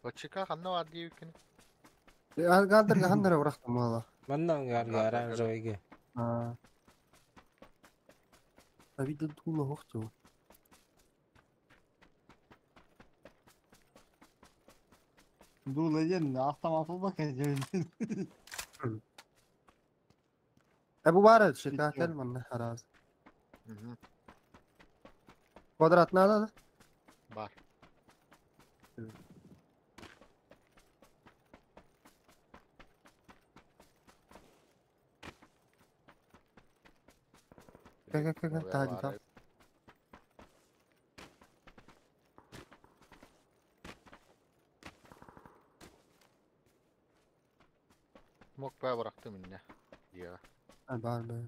Бачыка ханна бар дейбикин. Галдыр хандара бырактым мала. Манна аңгарга Аңгарга. оранжевыйга. А. А видно дула хохту. Дула ден автомат бака дейм. Э бу бар шикател манна хараз. Мгм. Квадрат надо да? Бар. Ка ка ка ка та та. Мок па бырактым инне. Я. А бар бар.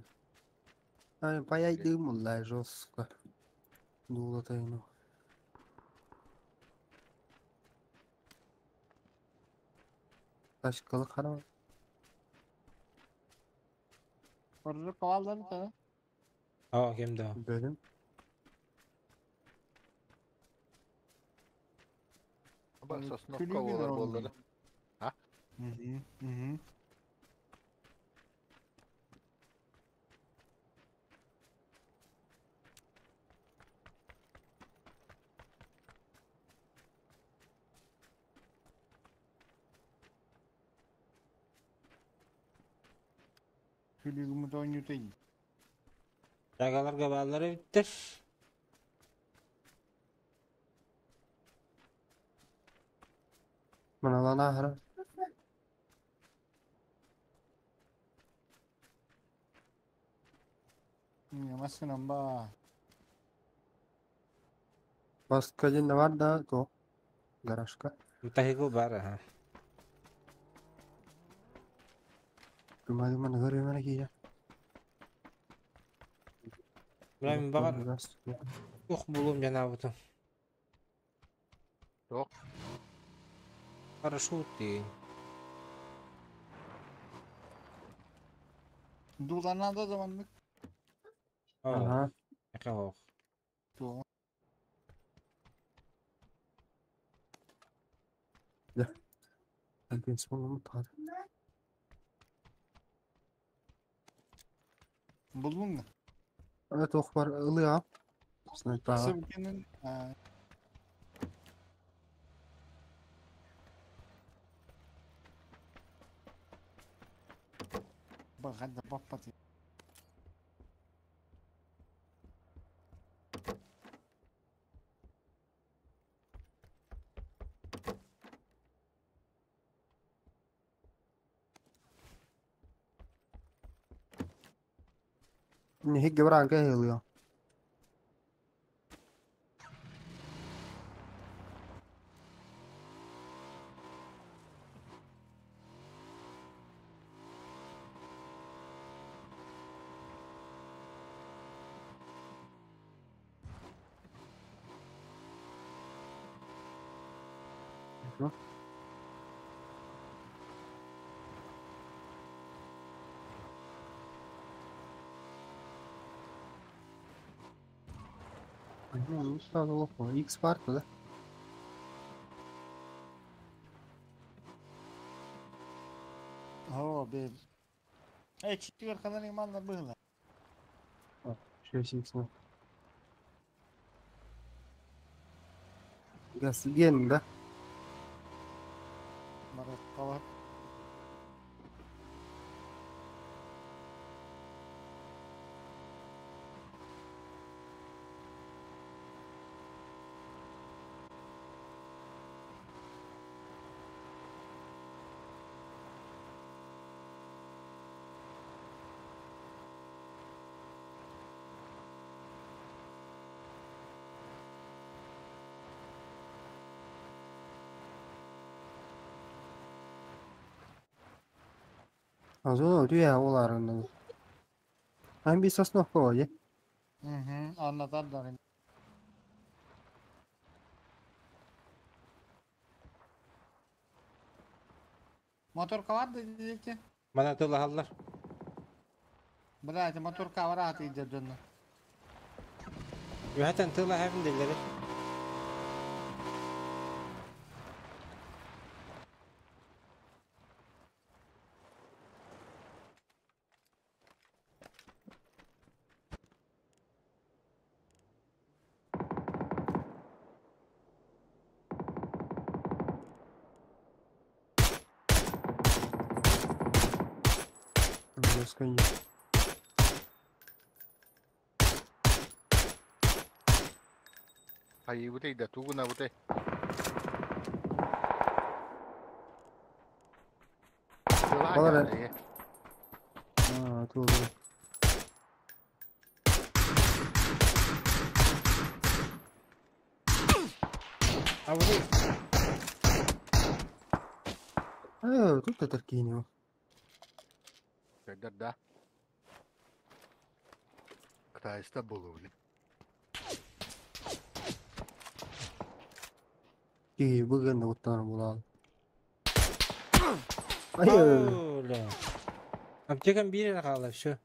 Ай паяй дым улай жестко. Дула тайну. Ташкалы кара. Парашют калалар да. А, кем да. Бөлүм. Бар сосновка Күлүгүн болар ол. болдыр. А? Мгм. Мгм. Күлүгүмү ойнотайын. Тагаларга баллары биттер. Мана хара. Машинам ба. Баска ден бар да то. Гаражка. Тахигыл бар, аха. Дума дума нагары мана кия. Мына багар ух булум жанабытым. Yok. Парашют дейин. Дула надо заманнык. Ага. Ага. Ага. Тула. Альпин тар. Булдуң да. Ана тох бар ылыа. Снайпа. Сыбкенин. Багада баппат. Не хигге баран ка ылыа. Ну? Ну, сразу лохо. X парта, да? О, бел. Эй, четверка нормально было. 6 X. Газ ген, да? Марат Зона dünya olarını. Ben bir sosnovka var ya. Hı, anlatarlar. Motor vardı dedi ki. Bana тылаһаллар. Блядь, motor var atıydı dönü. Үһәтен тылаһабын диллери. Сканер. Hayır bu değil de tuğuna bu değil. Балар. А, тугу. А bu Тут это кинул. Да. Кытайста болу. Ки бүгін уттар булал. Ай, Оля. Аптекам бир калды, все.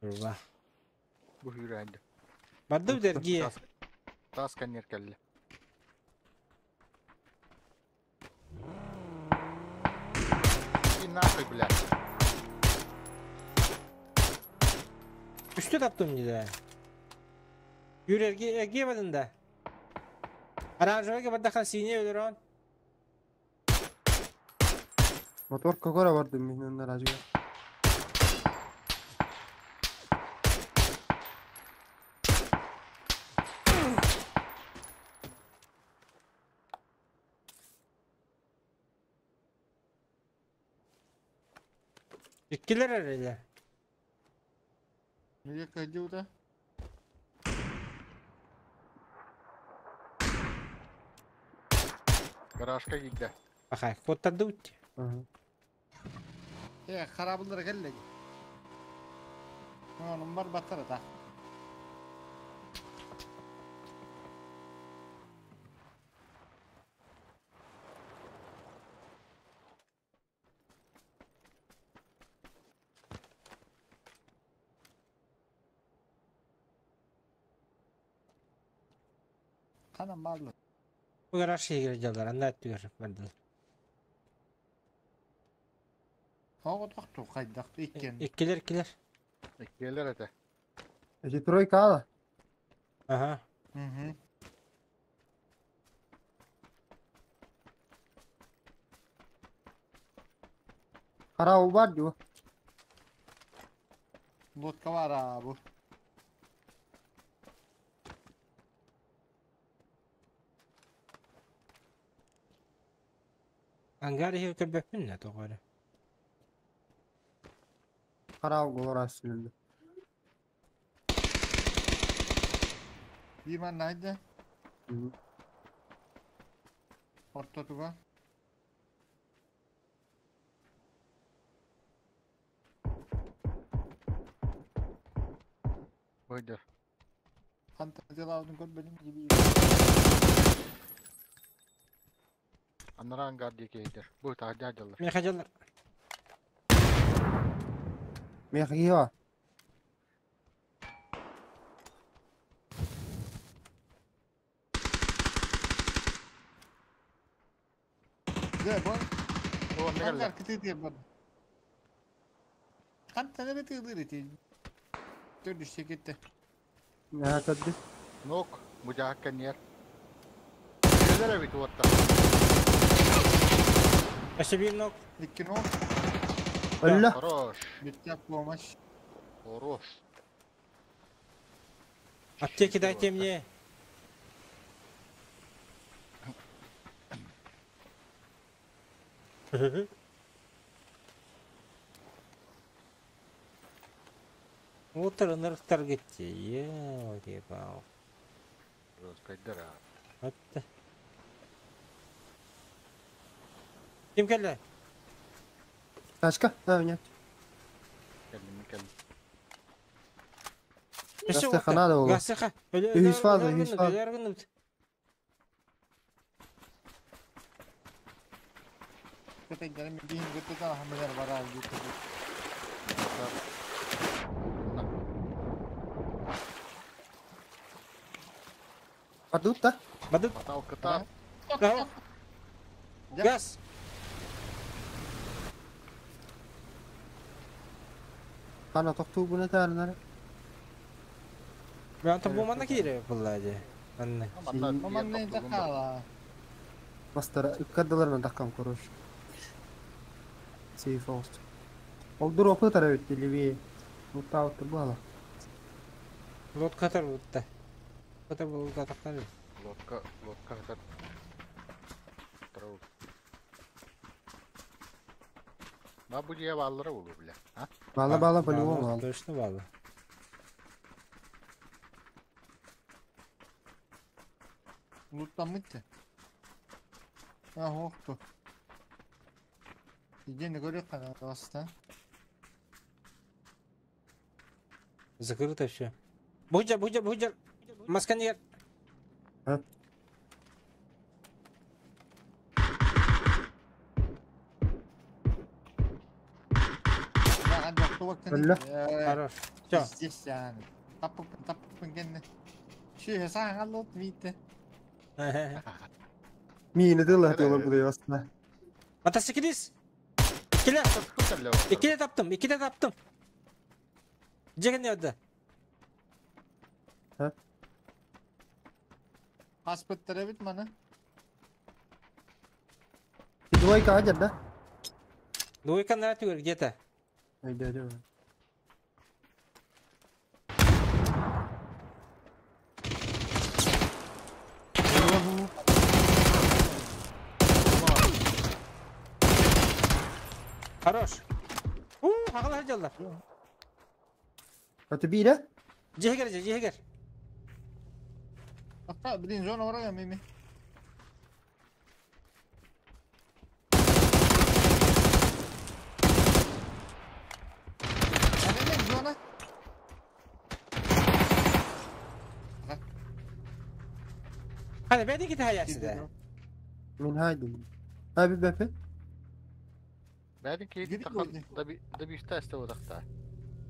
Урба. Бу хүрәнде. Барды дерги. Тас сканер келdi. И нахуй, блядь. Үстü таптым диде. Юрерге эрге бадында. Аранжовага бардахан сине өлөрөн. Мотор какора барды мен ражга. Иккилер эреле. Nereye kaydı da? Гаражка килде. Ахай, коттарды утти. Ага. Харабылар келdi. Onun var batar da. Kanam barlı. Bu garaj şey gireceğiz, anda diyor bardылар. Оғы тоқту қайдақты иккен. Иккилер иккилер. Иккилер эте. Эти тройка ала. Ага. Hı. Харау бар ди. Лодка var ha bu. Ангар ихи көрбөппүн да тоҕоро. Харау голор асылды. Bir man nerede? Orta tuga. Buydu. Fantaziyalı aldın gör benim gibi. Анараа ангар диэки иһдэр. Бу таһырдьа дьаллар. Миэхэ дьаллар. Миэхэ киһи бар. Дьэ, бу Ол онно кэллэ. ангар кытыытыгар бар. Хантан эрэ тыылыыр ити. Төрдүс китте. Наһаа көрдүм. Нок, бу дьаһак кэнниэр. Үөлэр эбит уоттар. Өссө биир нок. Икки нок. Өллө. Хорош. Бүттэ помощь. Хорош. Аптеки дайте мне. Вот ынырыктар кетти. Елки-пал. Роспайдар а. Атта. Ким кэллэ? Тачка. А, нет. Кэллим кэллим. Өссө Гастыха уоттар. надо было. Гастыха. Үһүс фаза, үһүс фаза. Өлөр гынныбыт. Köteklerin bir götürden hamurlar var abi götürdü. Бардыбыт да? Бадыт. Батал кытаат. Газ. Газ. Хана тохтуу этаарынары. Мен бу манна киире булла дии. Манна. Манна Маман не такала. Мастара ыккардыларынан таккам короче. Сейф ост. Ол дропы тарабит левее. Лутаутыр буала. Лодка тар бутта. Катар булда тактар. Лодка, лодка хатар. Трау. Ма бу дия баллара болу бля. А? Бала бала по-любому бала. Точно бала. Lootlanmıştı. Ha hoktu. Yine görüyor kadar aslında. Закрыто все. Буджа, буджа, буджа. Масканер. А? Ya hadi doktor baktın. Öyle. Хорош. Все. Здесь yani. Tapıp tapıp kendine. Şu hesap anlat mıydı? Миини тылла тылла буду астына. Мотоциклист. Икиле. Икиле таптым, икиле таптым. Жеген öldü. Paspıtlara bitmedi. Двойка хадер да? Двойка на түгөр где-то. Айда айда. Хорош. У, хагалар жаллар. Это бире? Жегер, жегер. Hatta birinci zona oraya mimi. Nereye zona? Hadi ben de git hayatı da. Мин хайдым. Аби бепе? Бәдин кейт Gidip тахан oldu. да би да би истәсте одакта.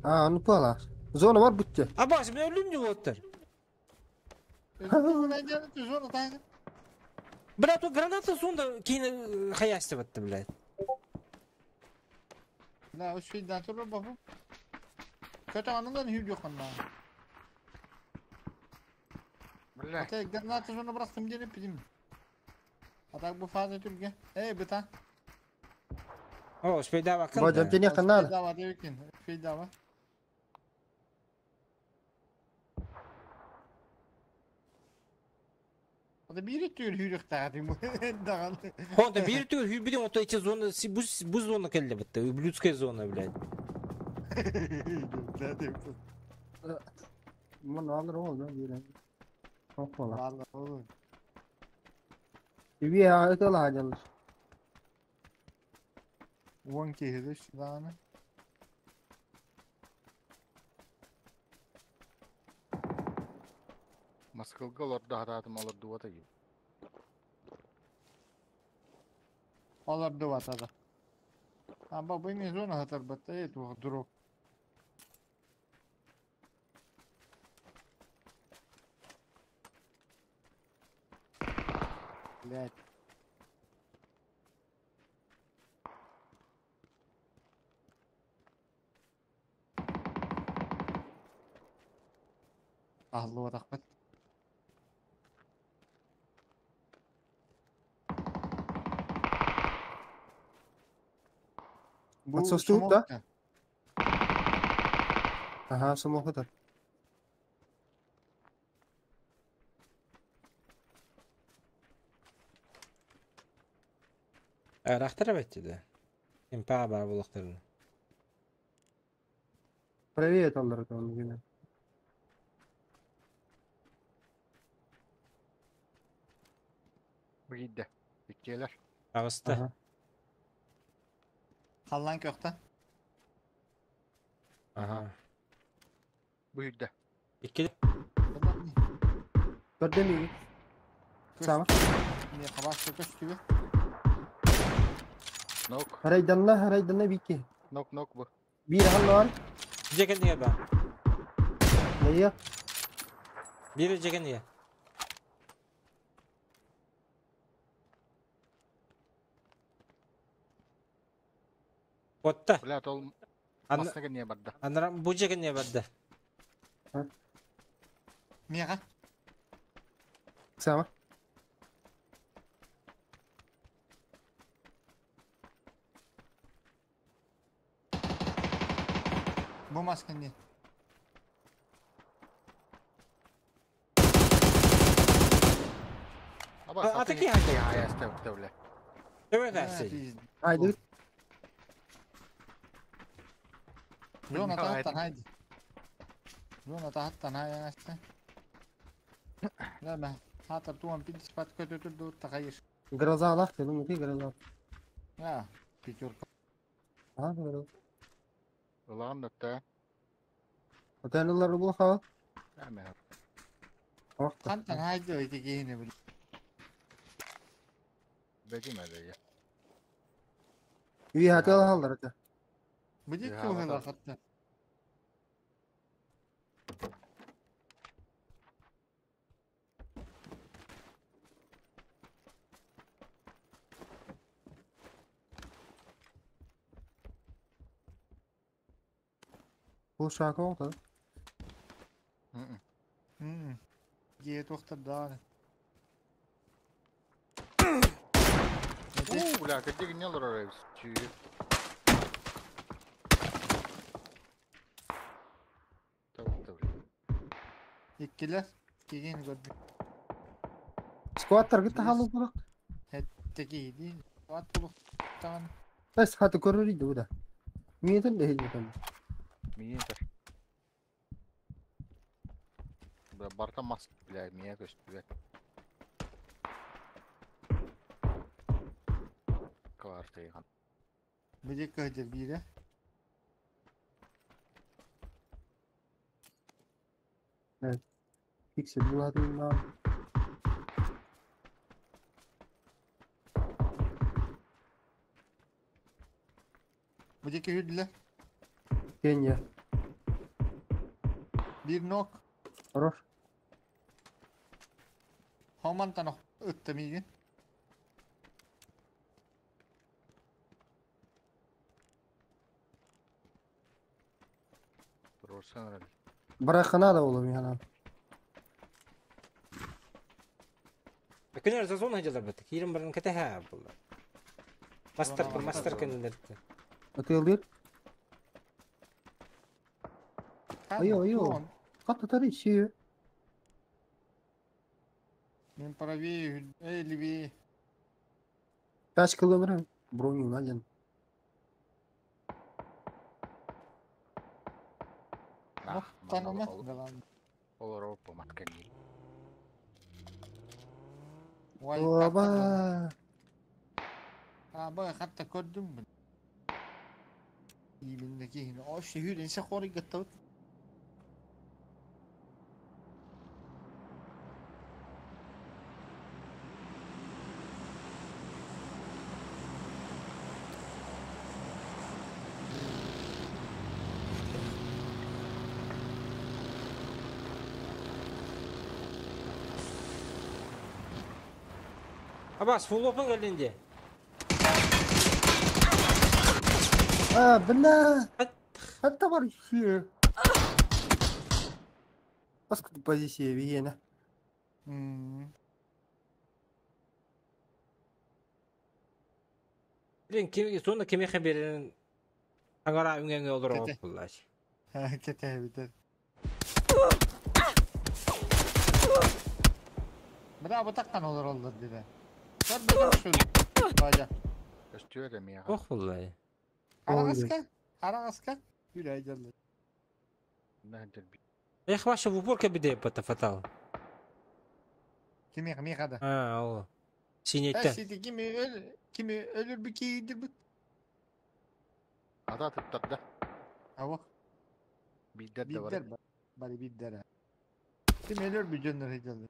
А, ну пала. Зона бар бутте. Абаш, мен ölüm diyor. Zona tane. Брат, o граната сонда кейін хаясты батты, блядь. La o şeyden sonra bakıp. Kötü anından hül yok ondan. Бля. Hatta granatı sonra bıraktım diye ne bileyim. Hatta bu fazla Türkiye. Ey bir tane. О, успей bakın. Бажам да. тени канал. Bedava devikin. Bedava. O da bir tür hürük dağıtım. Dağın. Honda bir tür hübidi ото эти зоны бу бу зона келди битти. Ублюдская зона, блядь. Мын алыр ол да бире. Хоппала. Vallahi oğlum. Би это ладил. One kehri şudanı. Маскылга олорду хатаатым олорду уота ги. Олордубата да. Аба бу эмиэ зона сатарбат ээ туох дроп. Блядь. Аһыллыбатахпыт. Бу Отсостубут да? смокта. Аха, смокта. Рахтар эбэтти да. Импаа бар булуктарын. Привет, аллар там гына. Бу киирдэ. Иккиэлэр. Аҕыста. Аха. Халлаан көхтө. Аха. Бу киирдэ. Икки Көрдө миги. Сама. Не хабас көстүбү. Нок. Харайданна, харайданна бики. Нок нок бу. Биир халлар. Дьэкэннигэ ба. Нее? Биир дьэкэннигэ. Отта. Бля, ол Ан масна не барда. анара бу дьэкэннигэ барда. Миэхэ. Сама. Бу маска не. Аба, А, а такие хакеры. Аяста бля. Төбө тахсы. Haydi. Зона Haydi. таһаттан хайди. Зона таһаттан хайаҥасты. Лама хатар туан пидис пат көтөтүр тахайыр. Гроза алах dedim ki гроза. А, пятерка. Aha гроза. Улаан да. Отеллер бу ха. Әмә. Хантан хайди өйдө киһини бил. Бәгим әле. Үй хатыл халлар ата. Бу дик Я, кылгыла вот хатта. Бу шака oldu. Дие тохтар дааны. О, бля, кадик не лорайс. Чи. Так, так. Иккилер кигин көрдүк. Скваттар gitti halı bırak. Теки Ат булуктан. Bes hatı görür idi bu da. Niyetin de hiç bakalım. Миен тар. Бля, барта маск, бля, мия көстүбэ. Квартыйган. Бу дик көдөр бире. Fix bu hatı Бу дик хүдле. Kenya. Бир нок. Хорош. Хомантан ытты миген. Турсан рал. Bırakana da oğlum yani. Күнер зона хадьалар бат. Кирим барын кэтэ булла. Мастер Зона мастер мастер. кэннилерти. Atıl Айо, айо. Katı tarı işi. Мен правее, эй, левее. Kaç kilometre? Броню lan canım. Nah, Танама. Олор опа маткани. Оба. А, ба, хатта көрдүм бу. Иибинне киһини. Ош, хүрен се хоры гаттабыт. Абас, full open кэллин дии. А, бля! Это вообще. Баскы позиция биһиэнэ. Блин, ким сонно кимиэхэ биэрэрин таҥара үҥэҥэ олорор Кэтэ. буоллаач. Кэтэһэбитэр. Браво таххан олороллор диде. Көрбөтөх шул. Бажа. Көстүө да миэхэ. Ох буоллай. Араҕаска, араҕаска. Үлэ дьаллар. Нэ дьэр Эх, ваша в упор кэбидэ фатал. Кимиэхэ миэхэ да. А, ол. Э, Синеттен. сити кими өл, кими өлөр киирдибит. Ата туттарда. Ава, Биирдэр да бар. биддер бар. Бары биддер. Ким өлөр бу дьоннор дьаллар.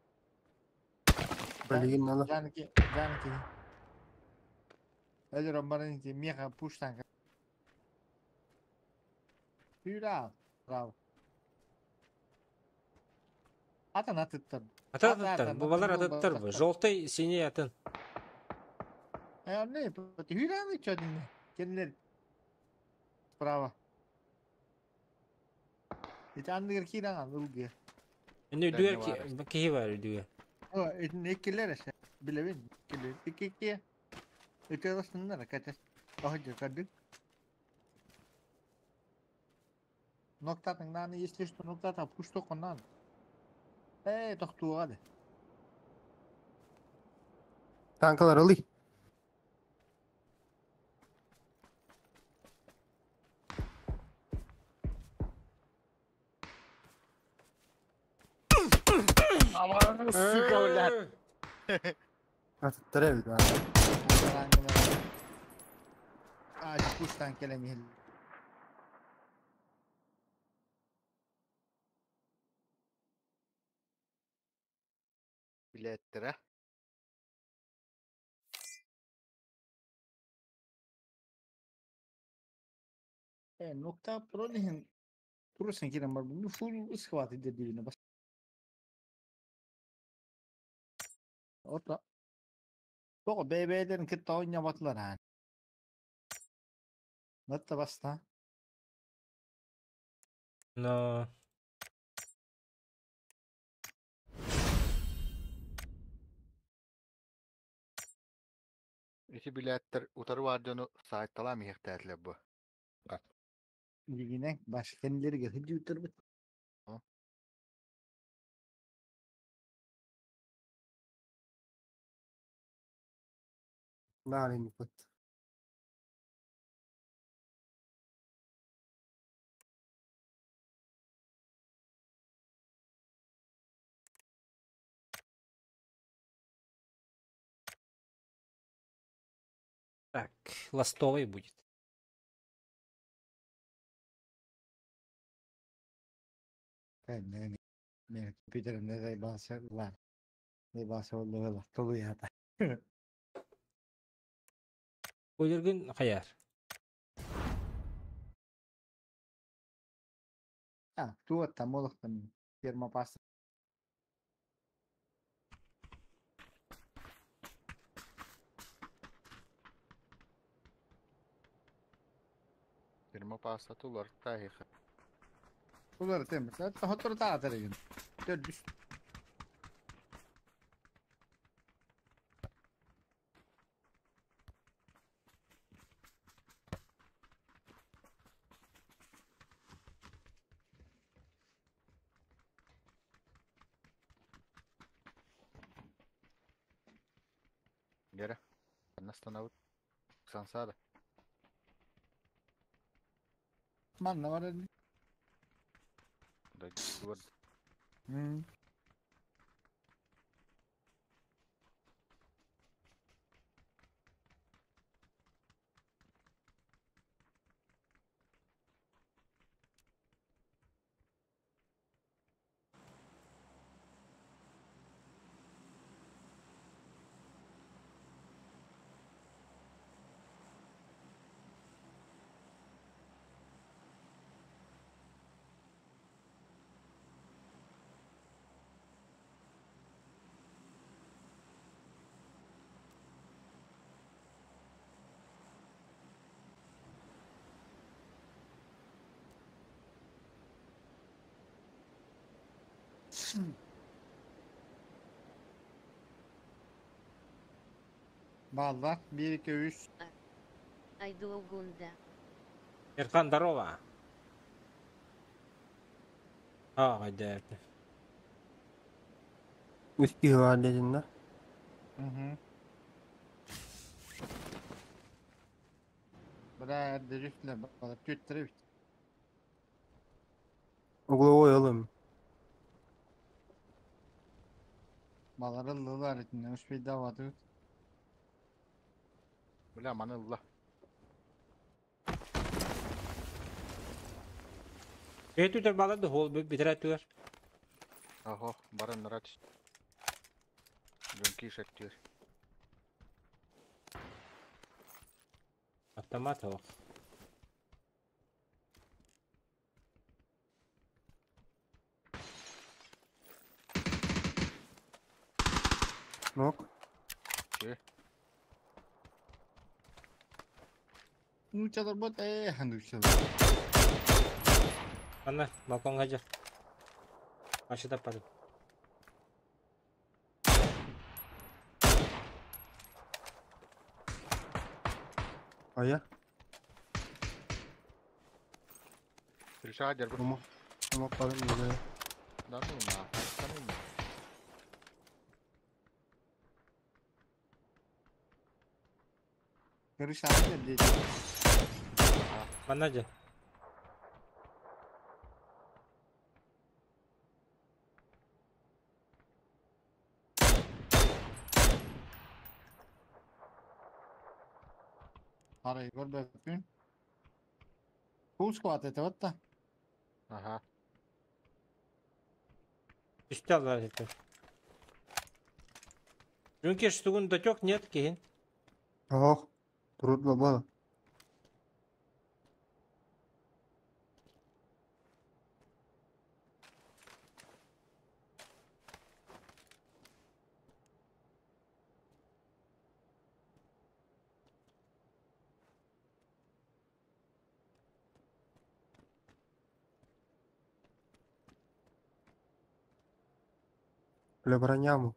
Билигин ала. Жанки, жанки. Өлөр амбарын ити миэхэ пуштан. Хүра. Браво. Атын атыттар. Атын Ата, аттар. ата, Бу балар атын аттар бу. буолбатахтар. Желтый, синий атын. Э, не, хүраны чөдүнэ. Келлер. Справа. Ити анныгар кииран ылгы. Инде Да, үдүгэр не бар. киһи бар үдүгэр. О, итин эккилер эше. Билебин. Килер. Икки. Ити ыластыннар катас. Охо кадык. Ноктатын наны, если что, ноктата пушто коннан. Э, тохтуга да. Танкалар ылый. Сука, блядь. Атыттар эбит. А, пуштан келем. Билеттер, Э, нокта пролихин турусан кирен бар. Бу фул схват иде дибине бас. Ота. Тоҕо бэйбэйдэрин кытта оонньоботулар аан. Нытта баста. Но. Ити билеттер утары бар дьону саайталаам иһэхтээтилэр бу. Дигинен баш кенилерге хыдьыытырбыт. Наар пут. Так, ластовый будет. Мен компьютерим не баса ла. Не баса оллугала толуята. Өлөргүн хаяр. А, туотта молохтан термопаста. Термопаста тулар таһиха. Улар тем. Хотор таатарыгын. Төрдүс. Гера. Настанабыт. Сансара. Манна бар. Дойдугар. Бааллар. 1, 2, 3. Айдуогунда. Эрхан, здорово. А, хайда. Үс киһи баар диэтин да. Угу. Бля, эрдэ балар түөттэрэ эбит. Угловой ылым. Балар ыллылар итиннэ успейдаабатыбыт. Бля, маны ылла. Өтүтөр балар да хол битирэ түгэр. Охо, баран нарат. Дьон киишеттиир. Автомат ох. Нок. Че? Нуучалар бот ээ нуучалар. Ана, балконга жар. Башы таппадым. Ая. Решаа дербу. Омо. Омо парым да. Да ну на. Саным. Крыша диэти. Манна жа. Арай көрбөппүн. Full squad это вот та. Ага. Үстэ аллар это. Жүнкеш тугун дотек нет киһин. Ох. Трудно было. Бля, броняму.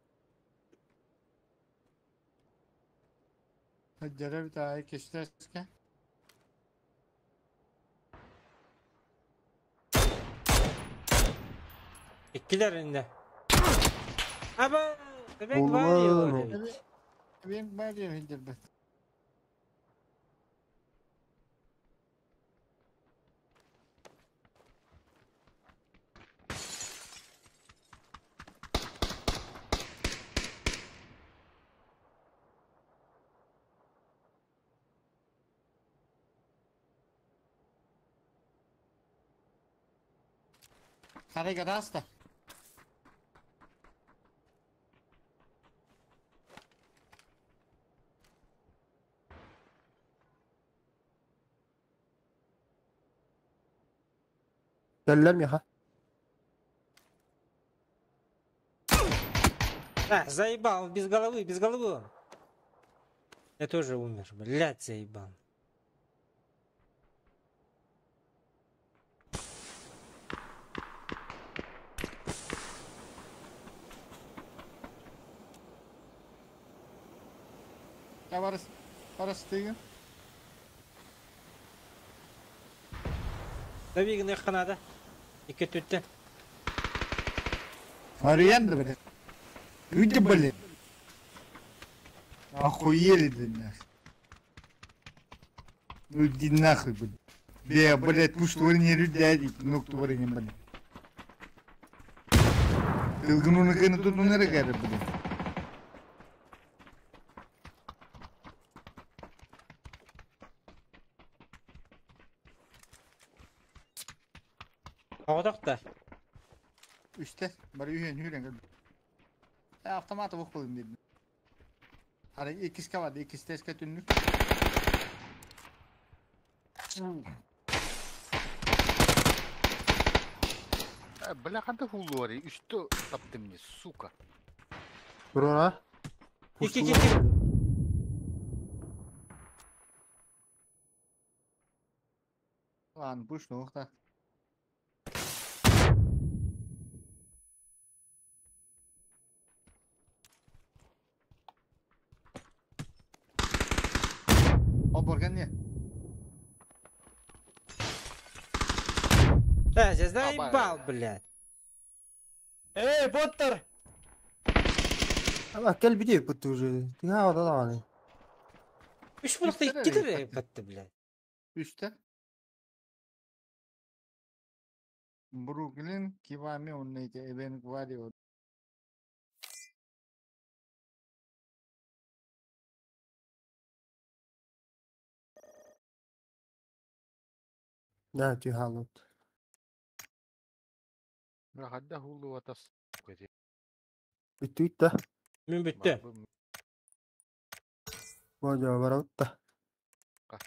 Хajjara bir daha кестеске. Иккилер инде. Аба, бек Oğlum. бар. Бен бар хиджербет. Харыга даста. Кэллэр миэхэ. А, заебал, он без головы, без головы он. Я тоже умер, блядь, заебал. Я барыс барыс тыгын. Давигин эханада. Икки түттен. Аренда, блядь. Люди, блин. Охуели, блин, нахуй. Ну иди нахуй, блин. Бля, блядь, ну что не люди, ну кто не, блин. Тылгыну на тут ну нарыгары, блин. Оҕотох да. Үстэ, бары үйен үйрен көр. Автоматы бух болын дедим. Ары иккиске барды, иккистеске түннүк. Бля, ханта хуллуари, үстө таптым мне, сука. Турара. Икки, икки, икки. Ладно, пусть ну, так. Олборга не? Э, заебал, блядь. Эй, боттар! Ама кел бити бут уже. Тыга ода даҕаны. Үс булакта Үстэ икки эрэ батты, блядь. Үстэ. Бруклин, Кивами, он эти Эвен Гварио. Да, тыга лут. Хадда хулу атас. Бүттүт да. Мин бүтті. Божо барабыт да. Ка.